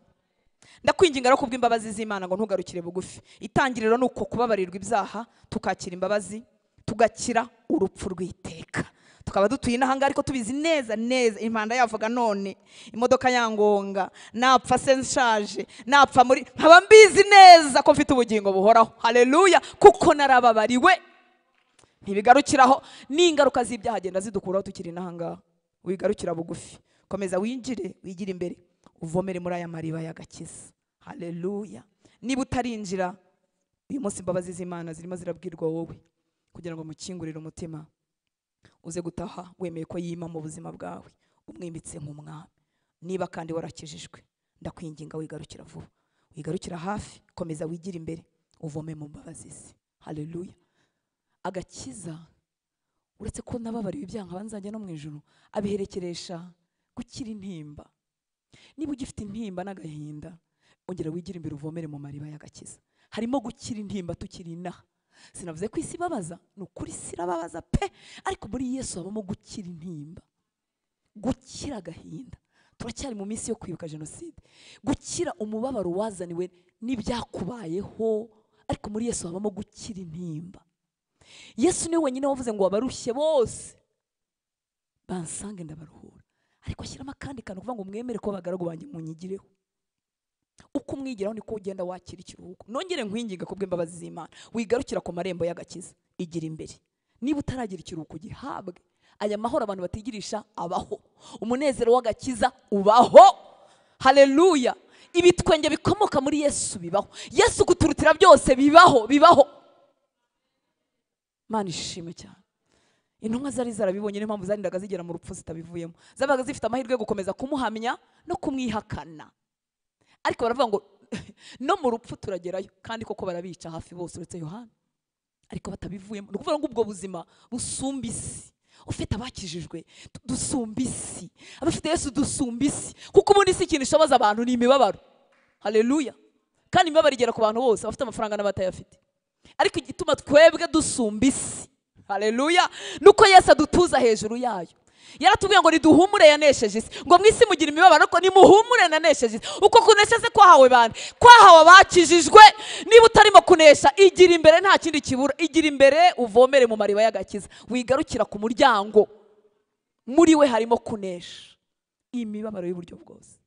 Ndakwinginga rero kubw'imbabazi z'Imana ngo ntugarukire bugufi. Itangiriro ni uko kubabarirwa ibyaha, tukakira imbabazi, tugakira urupfu rw'iteka. Tukaba dutuye inahanga ariko tubizi neza neza impanda yavuga none imodoka yangonga, napfa se nshaje, napfa muri, nkaba mbizi neza ko mfite ubugingo buhoraho. Haleluya, kuko narababariwe. Ntibigarukiraho, n'ingaruka z'ibyaha agenda zidukuraho tukiri inahanga. Wigarukira bugufi, komeza winjire, wigire imbere, uvomere muri aya mariba y'agakiza. Haleluya. Niba utarinjira uyu munsi, imbabazi z'Imana zirimo zirabwirwa wowe kugira ngo mukingurire umutima, uze gutaha wemeye ko yima mu buzima bwawe, umwimitse nk'umwami. Niba kandi warakijijwe, ndakwinginga wigarukira vuba, wigarukira hafi, komeza wigire imbere, uvome mu mbabazi ze. Haleluya. Agakiza, uretse ko nababariwe ibyaha nkaba nzajya no mu ijuru, abiherekeresha gukira intimba. Niba ugifite intimba n'agahinda, ongera wigire imbere uvomere mu mariba y'agakiza. Harimo gukira intimba tukiri inaha. Sinavuze ko isi ibabaza, ni ukuri isi irababaza pe, ariko muri Yesu habamo gukira intimba, gukira agahinda. Turacyari mu minsi yo kwibuka jenoside, gukira umubabaro wazaniwe n'ibyakubayeho, ariko muri Yesu habamo gukira intimba. Yesu niwe wenyine wavuze ngo abarushye bose bansange ndabaruhura, ariko ashyiramo akandi kantu kuvuga ngo mwemere ko abagaragu banjye munyigireho. Uko umwigiraho niko ugenda wakira ikiruhuko. Nongere nkwinginga kubw'imbabazi z'Imana, wigarukira ku marembo y'agakiza, igira imbere. Niba utaragira ikiruhuko gihabwe. Aya mahoro abantu batigirisha abaho, umunezero w'agakiza ubaho. Haleluya. Ibitwenge bikomoka muri Yesu bibaho. Yesu kuturutira byose bibaho, bibaho. Imana ishimwe cyane. Intumwa zari zarabibonye, niyo mpamvu zarindaga zigera mu rupfu zitabivuyemo. Zabaga zifite amahirwe yo gukomeza kumuhamya no kumwihakana, ariko baravuga ngo no mu rupfu turagerayo, kandi koko barabica hafi bose uretse Yohana, ariko batabivuyemo. Ni ukuvuga ngo ubwo buzima busumba isi. Ufite abakijijwe dusumba isi, abafite Yesu dusumba isi, kuko ubundi isi ikintu ishoboza abantu ni imibabaro. Haleluya. Kandi imibabaro igera ku bantu bose, abafite amafaranga n'abatayafite. Ariko igituma twebwe dusumba isi, haleluya, nuko Yesu adutuza hejuru yayo. Yaratubwiye ngo niduhumure yanesheje isi, ngo mwisi mugira imibabaro ariko nimuhumure nanesheje isi. Uko kunesha se kwahawe bande? Kwahawe abakijijwe. Niba utarimo kunesha, igira imbere, nta kindi kibura. Igira imbere uvomere mu mariba y'agakiza, wigarukira ku muryango. Muri we harimo kunesha imibabaro y'uburyo bwose,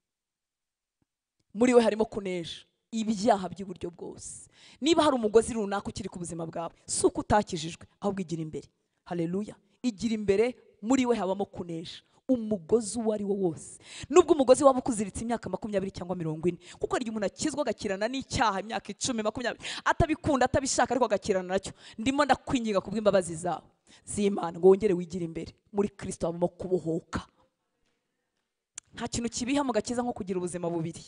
muri we harimo kunesha ibyaha by'uburyo bwose. Niba hari umugozi runaka ukiri ku buzima bwawe, si uko utakijijwe, ahubwo igira imbere. Haleluya. Igira imbere, muri we habamo kunesha umugozi uwo ari wo wose. Nubwo umugozi waba ukuziritse imyaka 20 cyangwa 40, kuko hari umuntu akizwa agakirana n'icyaha imyaka 10, 20, atabikunda atabishaka, ariko agakirana nacyo. Ndimo ndakwinginga kubw'imbabazi zawe z'Imana ngo wongere wigire imbere. Muri Kristo habamo kubohoka. Nta kintu kibiha mu gakiza nko kugira ubuzima bubiri,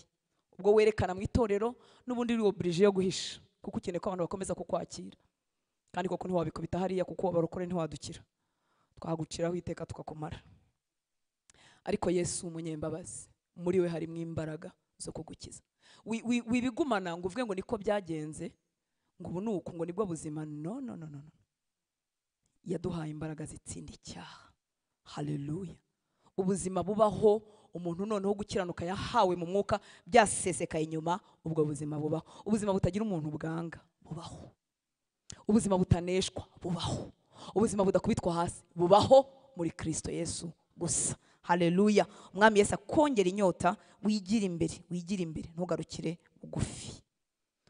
ubwo werekana mu itorero n'ubundi uri obligé yo guhisha, kuko ukeneye ko abantu bakomeza kukwakira. Kandi koko ntiwabikubita hariya, kuko abarokore ntiwadukira, twaguciraho iteka tukakumara. Ariko Yesu umunyembabazi, muri we harimo imbaraga zo kugukiza. Wibigumana ngo uvuge ngo niko byagenze, ngo ubu nuko, ngo nibwo buzima. No, no, no, no. Yaduhaye imbaraga zitsinda icyaha. Haleluya. Ubuzima bubaho Umuntu noneho gukiranuka yahawe mu mwuka byasesekaye inyuma, ubwo buzima bubaho. Ubuzima butagira umuntu bwanga bubaho, ubuzima butaneshwa bubaho, ubuzima budakubitwa hasi bubaho muri Kristo Yesu gusa. Haleluya. Umwami Yesu akongera inyota, wigira imbere, wigira imbere, ntugarukire bugufi.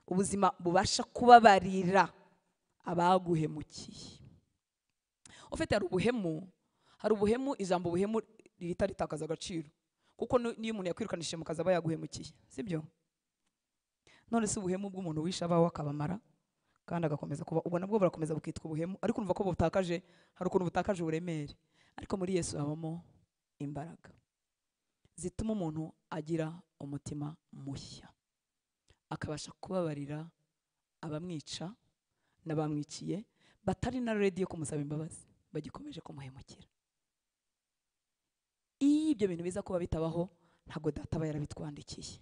Ubuzima bubasha kubabarira abaguhemukiye. Ufite hari ubuhemu, ijambo ubuhemu rihita ritakaza agaciro, kuko niyo umuntu yakwirukanishije mu kazi aba yaguhemukiye, sibyo? None se ubuhemu bw'umuntu wisha abawe akabamara kandi agakomeza kuba, ubwo nabwo burakomeza bukitwa ubuhemu, ariko urumva ko butakaje, hari ukuntu butakaje uburemere. Ariko muri Yesu habamo imbaraga zituma umuntu agira umutima mushya, akabasha kubabarira abamwica n'abamwiciye batari na ready yo kumusaba imbabazi, bagikomeje kumuhemukira. Iyo ibyo bintu biza kuba bitabaho, ntabwo data aba yarabitwandikiye,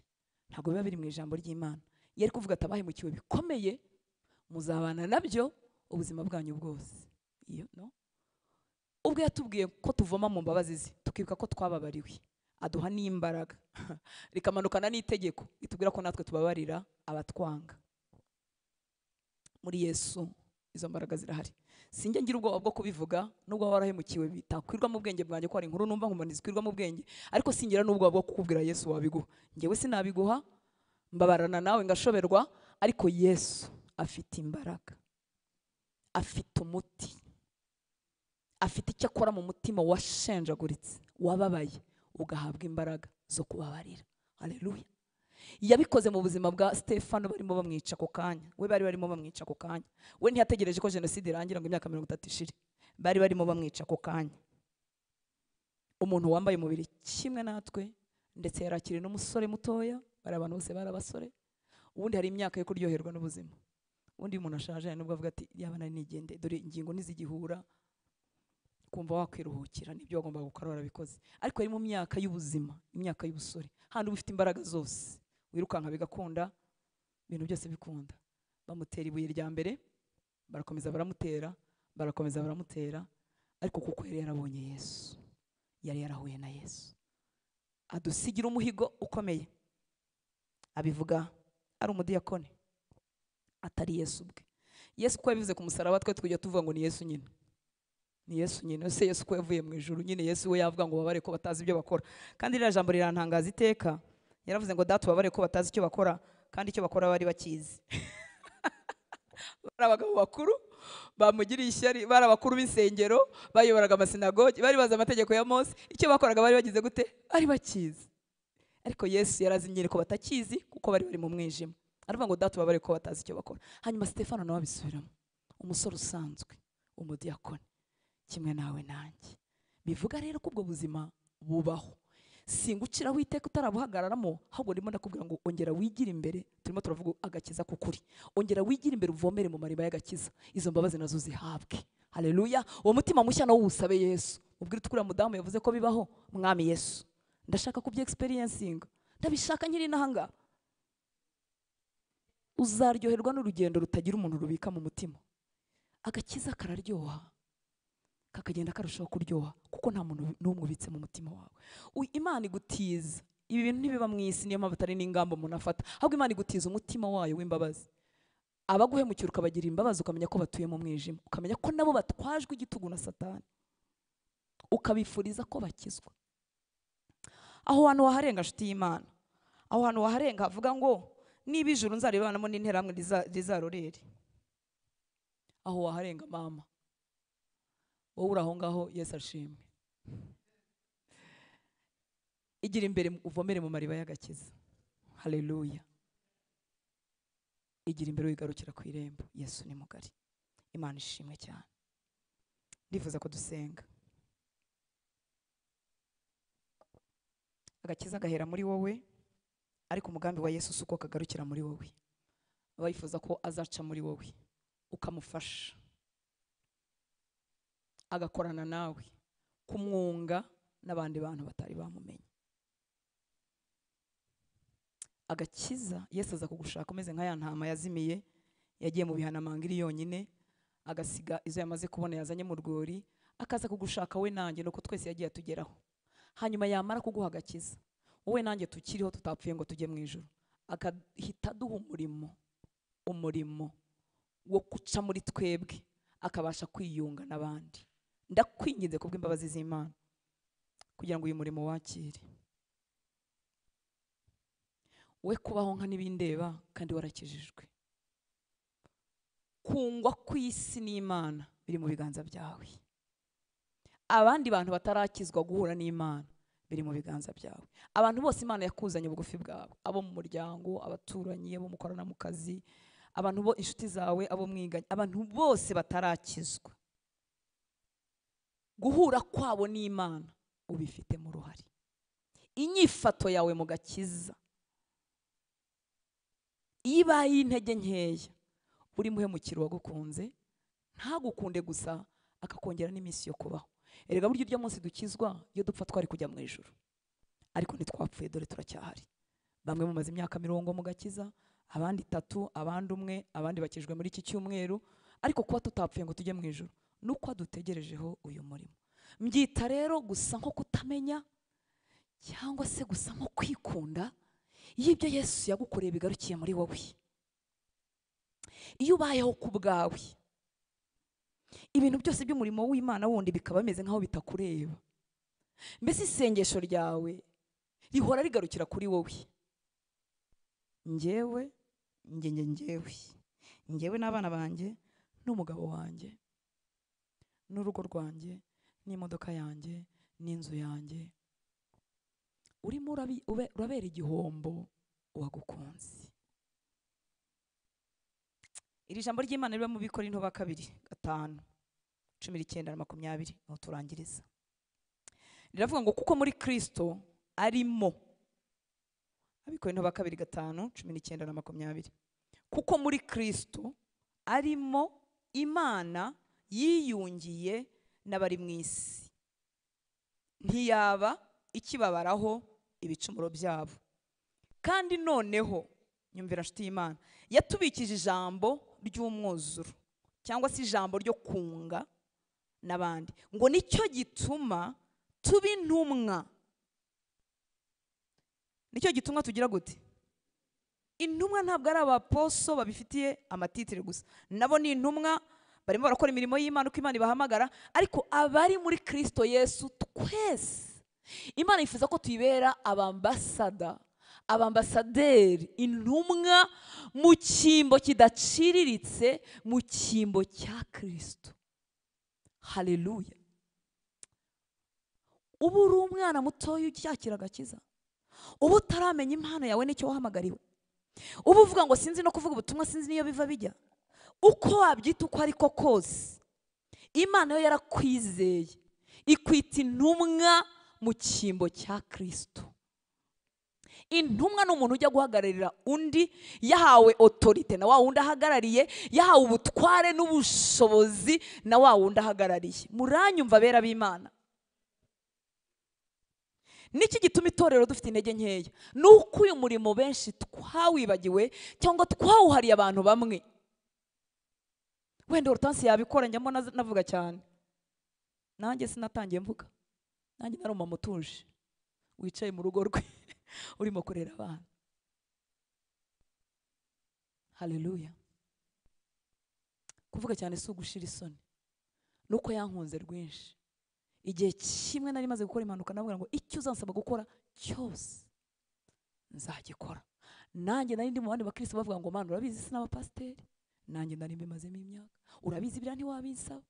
ntabwo biba biri mu ijambo ry'Imana. Yari kuvuga ati abahemukiwe bikomeye muzabana nabyo ubuzima bwanyu bwose. Iyo no ubwo yatubwiye ko tuvoma mu mbabazi ze, tukibuka ko twababariwe, aduha n'imbaraga rikamanukana n'itegeko itubwira ko natwe tubabarira abatwanga. Muri Yesu izo mbaraga zirahari. Sinjye ngira ubwoba bwo kubivuga, nubwo warahemukiwe bitakwirwa mu bwenge bwanjye ko ari inkuru numva nkumva ntizikwirwa mu bwenge, ariko singira n'ubwoba bwo kukubwira Yesu wabiguha. Njyewe sinabiguha, mbabarana nawe ngashoberwa, ariko Yesu afite imbaraga, afite umuti, afite icyo akora mu mutima washenjaguritse, wababaye, ugahabwa imbaraga zo kubabarira. Haleluya. Yabikoze mu buzima bwa Stefano barimo bamwica ako kanya. We bari barimo bamwica ako kanya. We ntiyategereje ko jenoside irangira ngo imyaka 30 ishire. Bari barimo bamwica ako kanya. Umuntu wambaye umubiri kimwe natwe, ndetse yarakiri n'umusore mutoya, bari abantu bose bari abasore. Ubundi hari imyaka yo kuryoherwa n'ubuzima. Ubundi umuntu ashaje nubwo avuga ati yaba nari nigende, dore ingingo ntizigihura, kumva wakwiruhukira nibyo wagomba gukora warabikoze. Ariko ari mu myaka y'ubuzima, imyaka y'ubusore, handi ufite imbaraga zose, wirukanka bigakunda, ibintu byose bikunda. Bamutera ibuye rya mbere, barakomeza baramutera, barakomeza baramutera, ariko kuko yari yarabonye Yesu, yari yarahuye na Yesu, adusigira umuhigo ukomeye. Abivuga ari umudiyakoni, atari Yesu ubwe. Yesu ko yabivuze ku musaraba, twe tujya tuvuga ngo ni Yesu nyine, ni Yesu nyine. Ese Yesu ko yavuye mu ijuru nyine, Yesu we yavuga ngo babare ko batazi ibyo bakora. Kandi ririya jambo rirantangaza iteka. Yaravuze ngo data babare ko batazi icyo bakora, kandi icyo bakora bari bakizi. Bari abagabo bakuru bamugiriye ishyari, bari abakuru b'insengero, bayoboraga amasinagogi, bari bazi amategeko ya Mose, icyo bakoraga bari bagize gute? Bari bakizi. Ariko Yesu yarazi nyine ko batakizi, kuko bari bari mu mwijima. Aravuga ngo data babare ko batazi icyo bakora. Hanyuma Stefano nawe abisubiramo, umusore usanzwe, umudiyakoni kimwe nawe nanjye. Bivuga rero ko ubwo buzima bubaho. Singuciraho iteka utarabuhagararamo, ahubwo ndimo ndakubwira ngo ongera wigire imbere. Turimo turavuga agakiza k'ukuri. Ongera wigire imbere, uvomere mu mariba y'agakiza, izo mbabazi nazo zihabwe. Haleluya. Uwo mutima mushya nawo usabe Yesu. Ubwire tukuriya mudamu yavuze ko bibaho, Mwami Yesu, ndashaka kubye experiencinga, ndabishaka nkiri nahanga. Uzaryoherwa n'urugendo rutagira umuntu rubika mu mutima. Agakiza kararyoha, kakagenda karushaho kuryoha, kuko nta muntu n'umwe ubitse mu mutima wawe. Imana igutiza ibi bintu ntibiba mu isi, niyo mpamvu atari n'ingamba umuntu afata, ahubwo Imana igutiza umutima wayo w'imbabazi. Abaguhemukira ukabagira imbabazi, ukamenya ko batuye mu mwijima, ukamenya ko nabo batwajwe igitugu na Satani, ukabifuriza ko bakizwa. Aho hantu waharenga, nshuti y'Imana, aho hantu waharenga havuga ngo niba ijuru nzaribanamo n'interahamwe rizarorere. Aho waharenga mama, wowe uri aho ngaho, Yesu ashimwe. Igira imbere uvomere mu mariba y'agakiza. Haleluya. Igira imbere wigarukira ku irembo. Yesu ni mugari. Imana ishimwe cyane. Ndifuza ko dusenga. Agakiza gahera muri wowe, ariko umugambi wa Yesu suko kagarukira muri wowe. Abayifuza ko azaca muri wowe, ukamufasha, agakorana nawe, kumwunga n'abandi bantu batari bamumenye. Agakiza Yesu aza kugushaka umeze nka ya ntama yazimiye, yagiye mu bihanamanga iri yonyine, agasiga izo yamaze kubona yazanye mu rwuri, akaza kugushaka we nanjye, nuko twese yagiye atugeraho. Hanyuma yamara kuguha agakiza, wowe nanjye tukiriho tutapfuye ngo tujye mu ijuru, akahita aduha umurimo wo guca muri twebwe, akabasha kwiyunga n'abandi. Ndakwinginze kubw'imbabazi z'Imana kugira ngo uyu murimo wakire, we kubaho nka n'ibindeba kandi warakijijwe. Kungwa kw'isi n'Imana biri mu biganza byawe. Abandi bantu batarakizwa guhura n'Imana biri mu biganza byawe. Abantu bose Imana yakuzanye bugufi bwawe, abo mu muryango, abaturanyi, abo mukorana mu kazi, abantu bo inshuti zawe, abo mwiganye, abantu bose batarakizwa guhura kwabo n'Imana ubifitemo uruhare. Inyifato yawe mu gakiza iyo ibaye intege nkeya, uri muhemukira uwagukunze, ntagukunde gusa, akakongera n'iminsi yo kubaho. Erega burya urya munsi dukizwa, iyo dupfa twari kujya mu ijuru, ariko ntitwapfuye, dore turacyahari. Bamwe mumaze imyaka 40 mu gakiza, abandi 3, abandi 1, abandi bakijwe muri iki cyumweru, ariko kuba tutapfuye ngo tujye mu ijuru nuko adutegerejeho uyu murimo. Mbyita rero gusa nko kutamenya cyangwa se gusa nko kwikunda. Iyo ibyo Yesu yagukoreye bigarukiye muri wowe, iyo ubayeho ku bwawe, ibintu byose by'umurimo w'Imana wundi bikaba bimeze nkaho bitakureba. Mbese isengesho ryawe rihora rigarukira kuri wowe. Njyewe, njyewe, njyewe n'abana banjye, n'umugabo wanjye, n'urugo rwanjye, n'imodoka yanjye, n'inzu yanjye. Urimo urabera igihombo uwagukunze. Iri jambo ry'Imana riba mu Bikorinto ba 2:5, 19 na 20, aho turangiriza. Riravuga ngo kuko muri Kristo arimo. Abikorinto ba 2:5, 19 na 20. Kuko muri Kristo arimo Imana yiyungiye n'abari mu isi, ntiyaba ikibabaraho ibicumuro byabo. Kandi noneho nyumvira nshuti y'Imana, yatubikije ijambo ry'umwuzuro cyangwa se ijambo ryo kunga n'abandi, ngo nicyo gituma tuba intumwa. Nicyo gituma tugira gute? Intumwa ntabwo ari abaposo babifitiye amatitire gusa, nabo ni intumwa, barimo barakora imirimo y'Imana uko Imana ibahamagara, ariko abari muri Kristo Yesu twese Imana yifuza ko tuyibera abambasada, abambasaderi, intumwa mu cyimbo kidaciriritse, mu cyimbo cya Kristo. Haleluya. Ubu uri umwana mutoya ucyakira agakiza, ubu utaramenya impano yawe n'icyo wahamagariwe, ubu uvuga ngo sinzi no kuvuga ubutumwa, sinzi niyo biva bijya, uko wabyita uko ariko kose, Imana yo yarakwizeye ikwita intumwa mu cyimbo cya Kristo. Intumwa ni umuntu ujya guhagararira undi, yahawe autorite na wa wundi ahagarariye, yahawe ubutware n'ubushobozi na wa wundi ahagarariye. Muranyumva bera b'Imana? Niki gituma itorero dufite intege nkeya? Nuko uyu murimo benshi twawibagiwe cyangwa twawuhariye abantu bamwe. Wenda Hortense yabikora, njyamo navuga cyane. Nanjye sinatangiye mvuga, nanjye nari umama utuje wicaye mu rugo rwe urimo kurera abana. Haleluya. Kuvuga cyane si ugushira isoni, nuko yankunze rwinshi. Igihe kimwe nari maze gukora impanuka, navuga ngo icyo uzansaba gukora cyose nzagikora. Nanjye nari ndi mu bandi bakristo bavuga ngo Mana urabizi sinabapasiteri, nanjye nari mbimazemo imyaka, urabizi biriya ntiwabinsaba.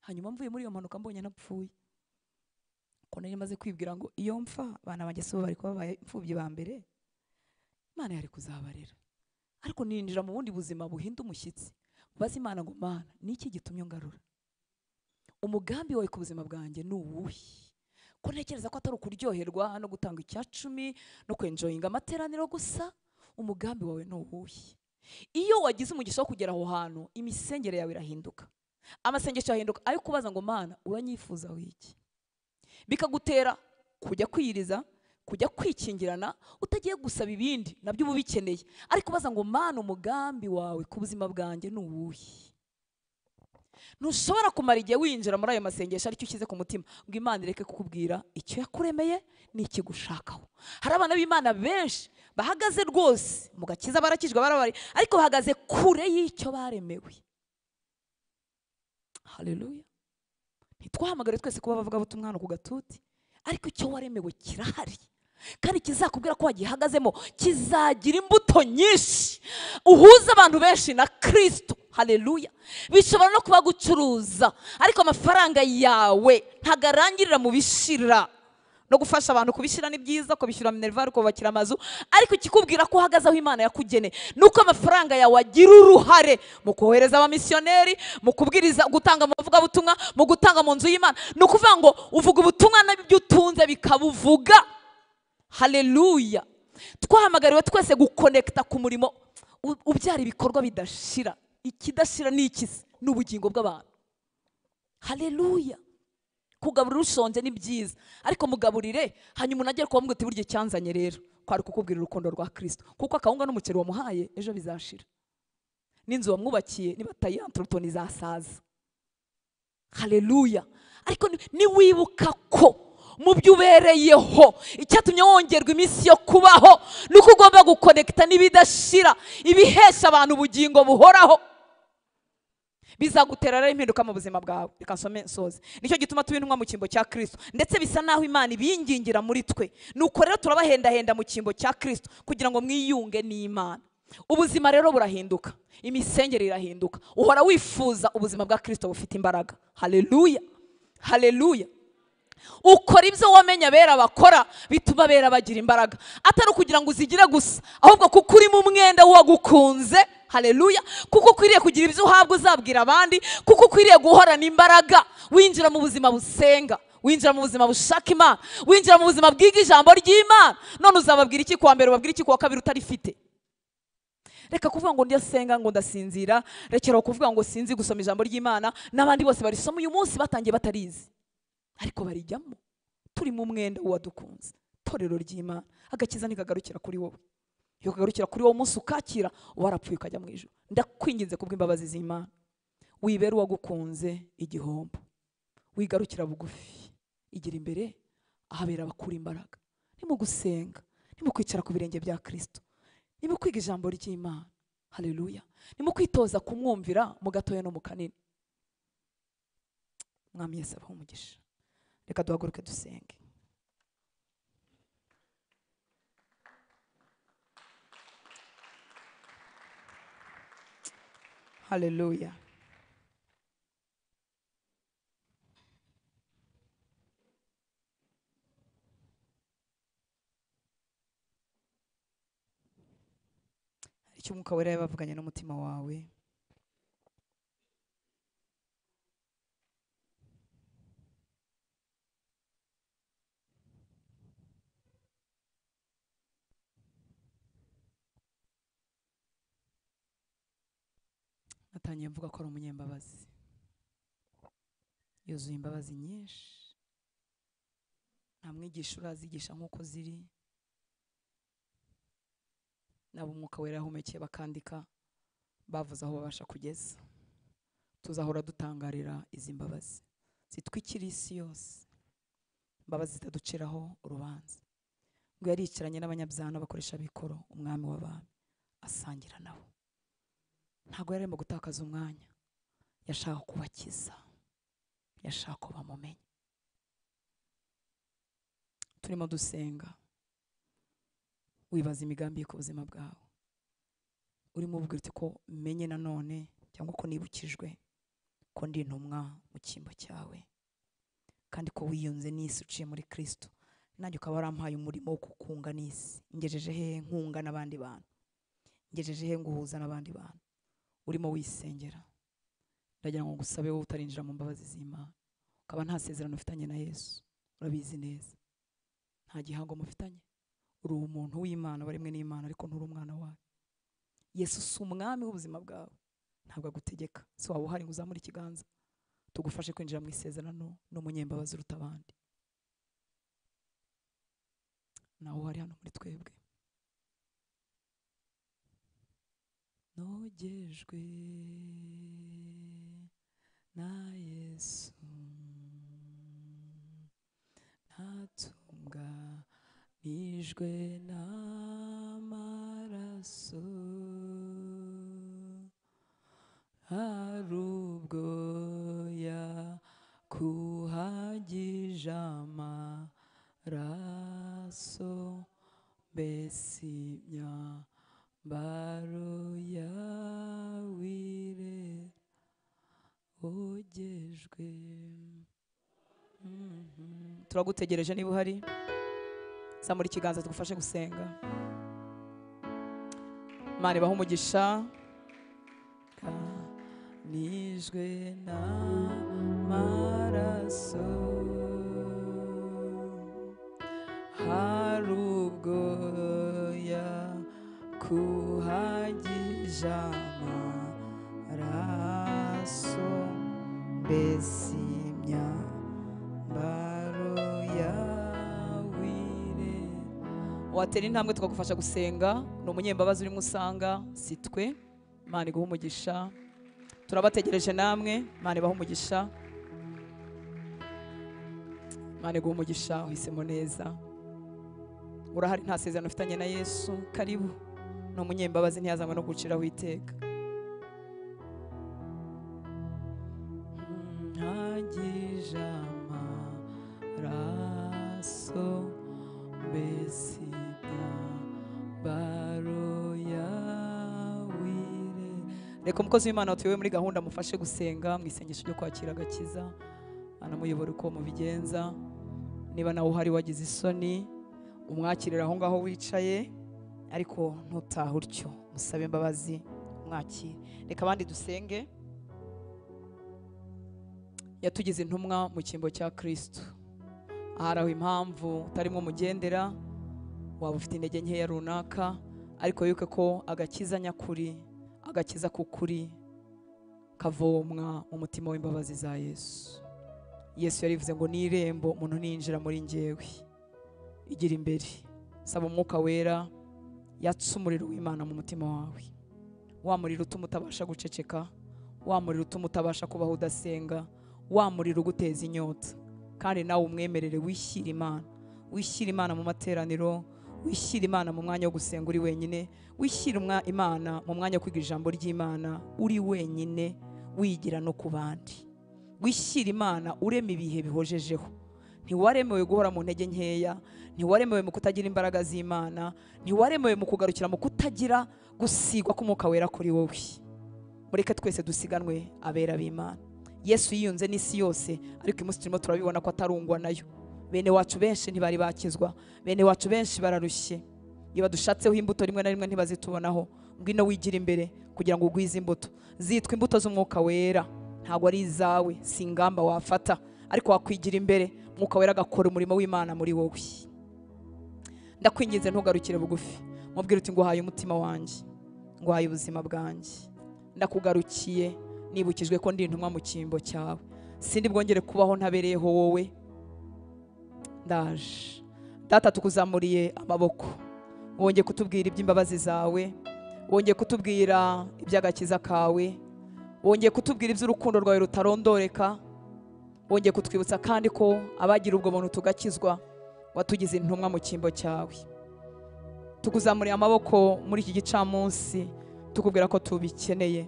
Hanyuma mvuye muri iyo mpanuka mbonye napfuye, ko nari maze kwibwira ngo iyo mfa abana banjye si bo bari kuba babaye imfubyi ba mbere, Imana yari kuzabarera. Ariko ninjira mu bundi buzima buhinda umushyitsi, mbaza Imana ngo Mana niki gitumye ungarura? Umugambi wawe ku buzima bwanjye ni uwuhe? Ko ntekereza ko atari ukuryoherwa no gutanga 10% no kwenjoyinga amateraniro gusa, umugambi wawe ni uwuhe? Iyo wagize umugisha wo kugera aho hantu, imisengere yawe irahinduka, amasengesho ahinduka ayo kubaza ngo Mana uranyifuza wiki, bikagutera kujya kwiyiriza, kujya kwikingirana, utagiye gusaba ibindi nabyo uba ubikeneye, ariko ubaza ngo Mana umugambi wawe ku buzima bwanjye ni uwuhe? Ntushobora kumara igihe winjira muri ayo masengesho aricyo ushyize ku mutima ngo Imana ireke kukubwira icyo yakuremeye n'ikigushakaho. Hari abana b'Imana benshi bahagaze rwose mu gakiza, barakijwe, barabari, ariko bahagaze kure y'icyo baremewe. Haleluya. Ntitwahamagare twese kuba bavuga butumwa hano ku gatuti, ariko icyo waremewe kirahari kandi kizakubwira ko wagihagazemo kizagira imbuto nyinshi, uhuza abantu benshi na Kristo. Haleluya. Bishobora no kuba gucuruza, ariko amafaranga yawe ntagarangirira mu bishira. No gufasha abantu kubishira ni byiza, kubishyura minerval, kubakira amazu, ariko ikikubwira ko uhagaze aho Imana yakugene nuko amafaranga yawe agira uruhare mu kohereza abamisiyoneri, mu kubwiriza, gutanga amavuga butumwa, mu gutanga mu nzu y'Imana. Ni ukuvuga ngo uvuga ubutumwa n'ibyo utunze bikabuvuga. Haleluya. Twahamagariwe twese gukonekta ku murimo ubyara ibikorwa bidashira. Ikidashira ni iki? Ni ubugingo bw'abantu. Haleluya. Kugaburira ushonje ni byiza, ariko mugaburire hanyuma unagere kuba muguti buryo cyanzanye rero kwari kukubwira urukundo rwa Kristo, kuko akawunga n'umuceri wamuhaye ejo bizashira, n'inzu wamwubakiye niba atayantrotoni izasaza. Haleluya. Ariko niwibuka ko mu byo ubereyeho icyatumye wongerwa iminsi yo kubaho nuko ugomba gukonekta n'ibidashira, ibihesha abantu ubugingo buhoraho, bizagutera rero impinduka mu buzima bwawe. Reka nsome nsoze. Nicyo gituma tuba intumwa mu cyimbo cya Kristo, ndetse bisa naho Imana ibingingira muri twe. Nuko rero turabahendahenda mu cyimbo cya Kristo kugira ngo mwiyunge n'Imana. Ubuzima rero burahinduka, imisengere irahinduka, uhora wifuza ubuzima bwa Kristo bufite imbaraga. Haleluya. Haleluya. Ukora ibyo wamenya bera bakora bituma bera bagira imbaraga, atari ukugira ngo uzigire gusa, ahubwo kuko uri mu mwenda wagukunze. Haleluya. Kuko ukwiriye kugira ibyo uhabwa uzabwira abandi, kuko ukwiriye guhorana imbaraga. Winjira mu buzima busenga, winjira mu buzima bushaka Imana, winjira mu buzima bwiga ijambo ry'Imana. None uzababwira iki kuwa mbere, ubabwira iki kuwa kabiri utarifite? Reka kuvuga ngo ndasenga ngo ndasinzira, rekera kuvuga ngo sinzi gusoma ijambo ry'Imana. N'abandi bose barisoma uyu munsi batangiye batarizi, ariko barijyamo. Turi mu mwenda wadukunze. Torero ry'Imana, agakiza nikagarukira kuri wowe. Iyo kagarukira kuri wowe umunsi ukakira, warapfuye ukajya mu ijuru. Ndakwinginze kubw'imbabazi z'Imana, wibera uwagukunze igihombo, wigarukira bugufi, igira imbere ahabera abakura imbaraga. Ni mu gusenga, ni mu kwicara ku birenge bya Kristo, ni mu kwiga ijambo ry'Imana. Haleluya. Ni mu kwitoza kumwumvira mu gatoya no mu kanini. Mwami Yesu abahe umugisha. Reka duhaguruke dusenge. Haleluya. Hari icyo Umwuka Wera yabavuganye n'umutima wawe. Natangiye mvuga ko ari umunyembabazi, yuzuye imbabazi nyinshi. Nta mwigisha urazigisha nk'uko ziri, nabo Umwuka Wera yahumekeye bakandika, bavuze aho babasha kugeza. Tuzahora dutangarira izi mbabazi zitwikira isi yose, imbabazi zitaduciraho urubanza. Ngo yaricaranye n'abanyabyaha bakoresha bikoro, umwami w'abami asangira nabo. Ntabwo yari arimo gutakaza umwanya, yashaka kubakiza, yashaka ko bamumenya. Turimo dusenga, wibaza imigambi ye ku buzima bwawe. Urimo ubwira uti ko menye nanone, cyangwa ko nibukijwe ko ndi intumwa mu cyimbo cyawe, kandi ko wiyunze n'isi uciye muri Kristo, nanjye ukaba warampaye umurimo wo kukunga n'isi. Ngejeje he nkunga n'abandi bantu, ngejeje he nguhuza n'abandi bantu. Urimo wisengera, ndagira ngo ngusabe wowe utarinjira mu mbabazi z'Imana, ukaba nta sezerano ufitanye na Yesu, urabizi neza nta gihango mufitanye, uri umuntu w'Imana waremwe n'Imana, ariko nturi umwana wayo. Yesu si umwami w'ubuzima bwawe, ntabwo agutegeka. Si waba uhari ngo uzamure ikiganza tugufashe kwinjira mu isezerano n'umunyembabazi uruta abandi. Nawe uhari hano muri twebwe. Nogejwe na Yesu, ntatunganijwe n'amaraso, hari ubwo yakuhagije amaraso, mbese imyambaro yawe irogejwe. Turagutegereje niba uhari, zamura ikiganza tugufashe gusenga. Imana ibahe umugisha. Nijwe n'amaraso, hari ubwo yakuhagije amaraso, mbese imyambaro yawe ire. Watera intambwe tukagufasha gusenga. Ni umunyembabazi urimo usanga, si twe. Imana iguhe umugisha. Turabategereje namwe. Imana ibahe umugisha. Imana iguhe umugisha, uhisemo neza. Urahari nta sezerano ufitanye na Yesu, karibu. Ni umunyembabazi, ntiyazanywe no guciraho iteka. Mpagije amaraso, mbese imyambaro yawe ire. Reka umukozi w'Imana watuyoboye muri gahunda mufashe gusenga mu isengesho ryo kwakira agakiza, anamuyobora uko mubigenza. Niba nawe uhari wagize isoni, umwakirira aho ngaho wicaye, ariko ntutahe utyo, musabe imbabazi, umwakire. Reka abandi dusenge. Yatugize intumwa mu cyimbo cya Kristo. Ahari aho impamvu utarimo mugendera, waba ufite intege nkeya runaka, ariko wibuke ko agakiza nyakuri, agakiza k'ukuri kavomwa mu mutima w'imbabazi za Yesu. Yesu yarivuze ngo ni irembo, umuntu ninjira muri njyewe. Igira imbere, saba umwuka wera yatse umuriro w'Imana mu mutima wawe. Wa muriro utuma utabasha guceceka, wa muriro utuma utabasha kubaho udasenga, wa muriro uguteza inyota. Kandi nawe umwemerere wishyira Imana, wishyira Imana mu materaniro, wishyira Imana mu mwanya wo gusenga uri wenyine, wishyira Imana mu mwanya wo kwiga ijambo ry'Imana uri wenyine, wigira no ku bandi. Wishyira Imana urema ibihe bihojejeho. Ntiwaremewe guhora mu ntege nkeya, ntiwaremewe mu kutagira imbaraga z'Imana, ntiwaremewe mu kugarukira mu kutagira gusigwa k'umwuka wera kuri wowe. Mureke twese dusiganwe abera b'Imana. Yesu yiyunze n'isi yose, ariko uyu munsi turimo turabibona ko atarungwa nayo. Bene wacu benshi ntibari bakizwa, bene wacu benshi bararushye. Iyo badushatseho imbuto rimwe na rimwe ntibazitubonaho. Ngwino wigira imbere kugira ngo ugwize imbuto. Zitwa imbuto z'umwuka wera, ntabwo ari izawe, si ingamba wafata, ariko wakwigira imbere, umwuka wera agakora umurimo w'Imana muri wowe. Ndakwinginze ntugarukire bugufi, mubwire uti nguhaye umutima wanjye, nguhaye ubuzima bwanjye, ndakugarukiye, nibukijwe ko ndi intumwa mu cyimbo cyawe, sindi bwongere kubaho ntabereyeho wowe. Ndaje Data, tukuzamuriye amaboko, wongeye kutubwira iby'imbabazi zawe, wongeye kutubwira iby'agakiza kawe, wongeye kutubwira iby'urukundo rwawe rutarondoreka, wongeye kutwibutsa kandi ko abagira ubwo buntu tugakizwa, watugize intumwa mu cyimbo cyawe. Tukuzamuriye amaboko muri iki gicamunsi, tukubwira ko tubikeneye.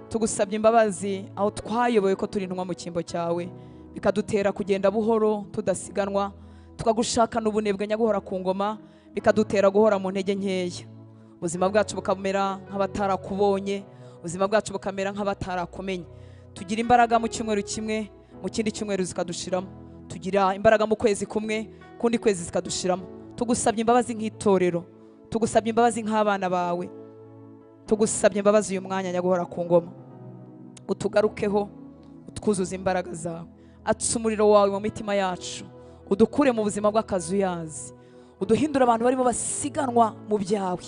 Tugusabye imbabazi aho twayoboye ko turi intumwa mu cyimbo cyawe, bikadutera kugenda buhoro tudasiganwa, tukagushaka n'ubunebwe nyaguhora ku ngoma, bikadutera guhora mu ntege nkeya. Ubuzima bwacu bukamera nk'abatarakubonye, ubuzima bwacu bukamera nk'abatarakumenye. Tugira imbaraga mu cyumweru kimwe, mu kindi cyumweru zikadushiramo. Tugira imbaraga mu kwezi kumwe, kundi kwezi zikadushiramo. Tugusabye imbabazi nk'itorero, tugusabye imbabazi nk'abana bawe, tugusabye imbabazi uyu mwanya nyaguhora ku ngoma. Utugarukeho, utwuzuze imbaraga zawe, atse umuriro wawe mu mitima yacu, udukure mu buzima bw'akazuyazi, uduhindure abantu barimo basiganwa mu byawe,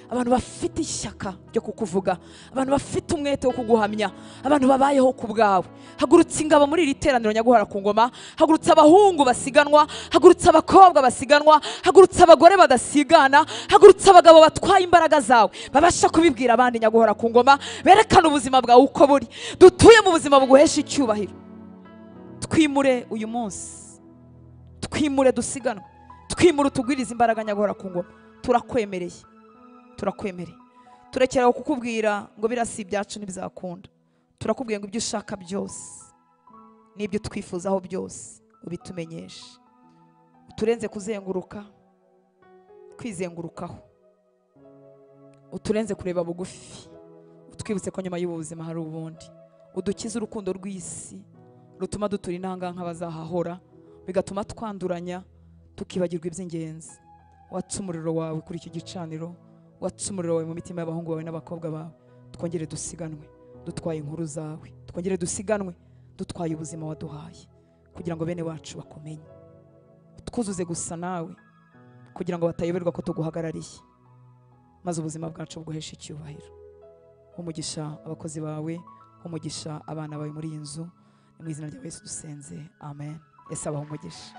Abantu bafite ishyaka ryo kukuvuga, abantu bafite umwete wo kuguhamya, abantu babayeho ku bwawe. Hagurutsa ingabo muri iri teraniro nyaguhora ku ngoma, hagurutsa abahungu basiganwa, hagurutsa abakobwa basiganwa, hagurutsa abagore badasigana, hagurutsa abagabo batwaye imbaraga zawe babasha kubibwira abandi nyaguhora ku ngoma, berekana ubuzima bwawe uko buri. Dutuye mu buzima buguhesha icyubahiro. Twimure uyu munsi, twimure dusiganwe, twimure utugwirize imbaraga nyaguhora ku ngoma. Turakwemereye, turakwemereye. Turekeraho kukubwira ngo birasi ibyacu ntibizakunda. Turakubwiye ngo ibyo ushaka byose n'ibyo twifuzaho byose ubitumenyeshe. Uturenze kuzenguruka, kwizengurukaho, uturenze kureba bugufi, utwibutse ko nyuma y'ubu buzima hari ubundi. Udukize urukundo rw'isi rutuma dutura intanga nk'abazahahora, bigatuma twanduranya tukibagirwa iby'ingenzi. Watse umuriro wawe kuri iki gicaniro, watse umuriro wawe mu mitima y'abahungu bawe n'abakobwa bawe. Twongere dusiganwe dutwaye inkuru zawe, twongere dusiganwe dutwaye ubuzima waduhaye, kugira ngo bene wacu bakumenye. Twuzuze gusa nawe kugira ngo batayoberwa ko tuguhagarariye, maze ubuzima bwacu buguheshe icyubahiro. Umugisha abakozi bawe, umugisha abana bawe muri iyi nzu, mu izina rya Yesu dusenze, amen. Yesu abahe umugisha.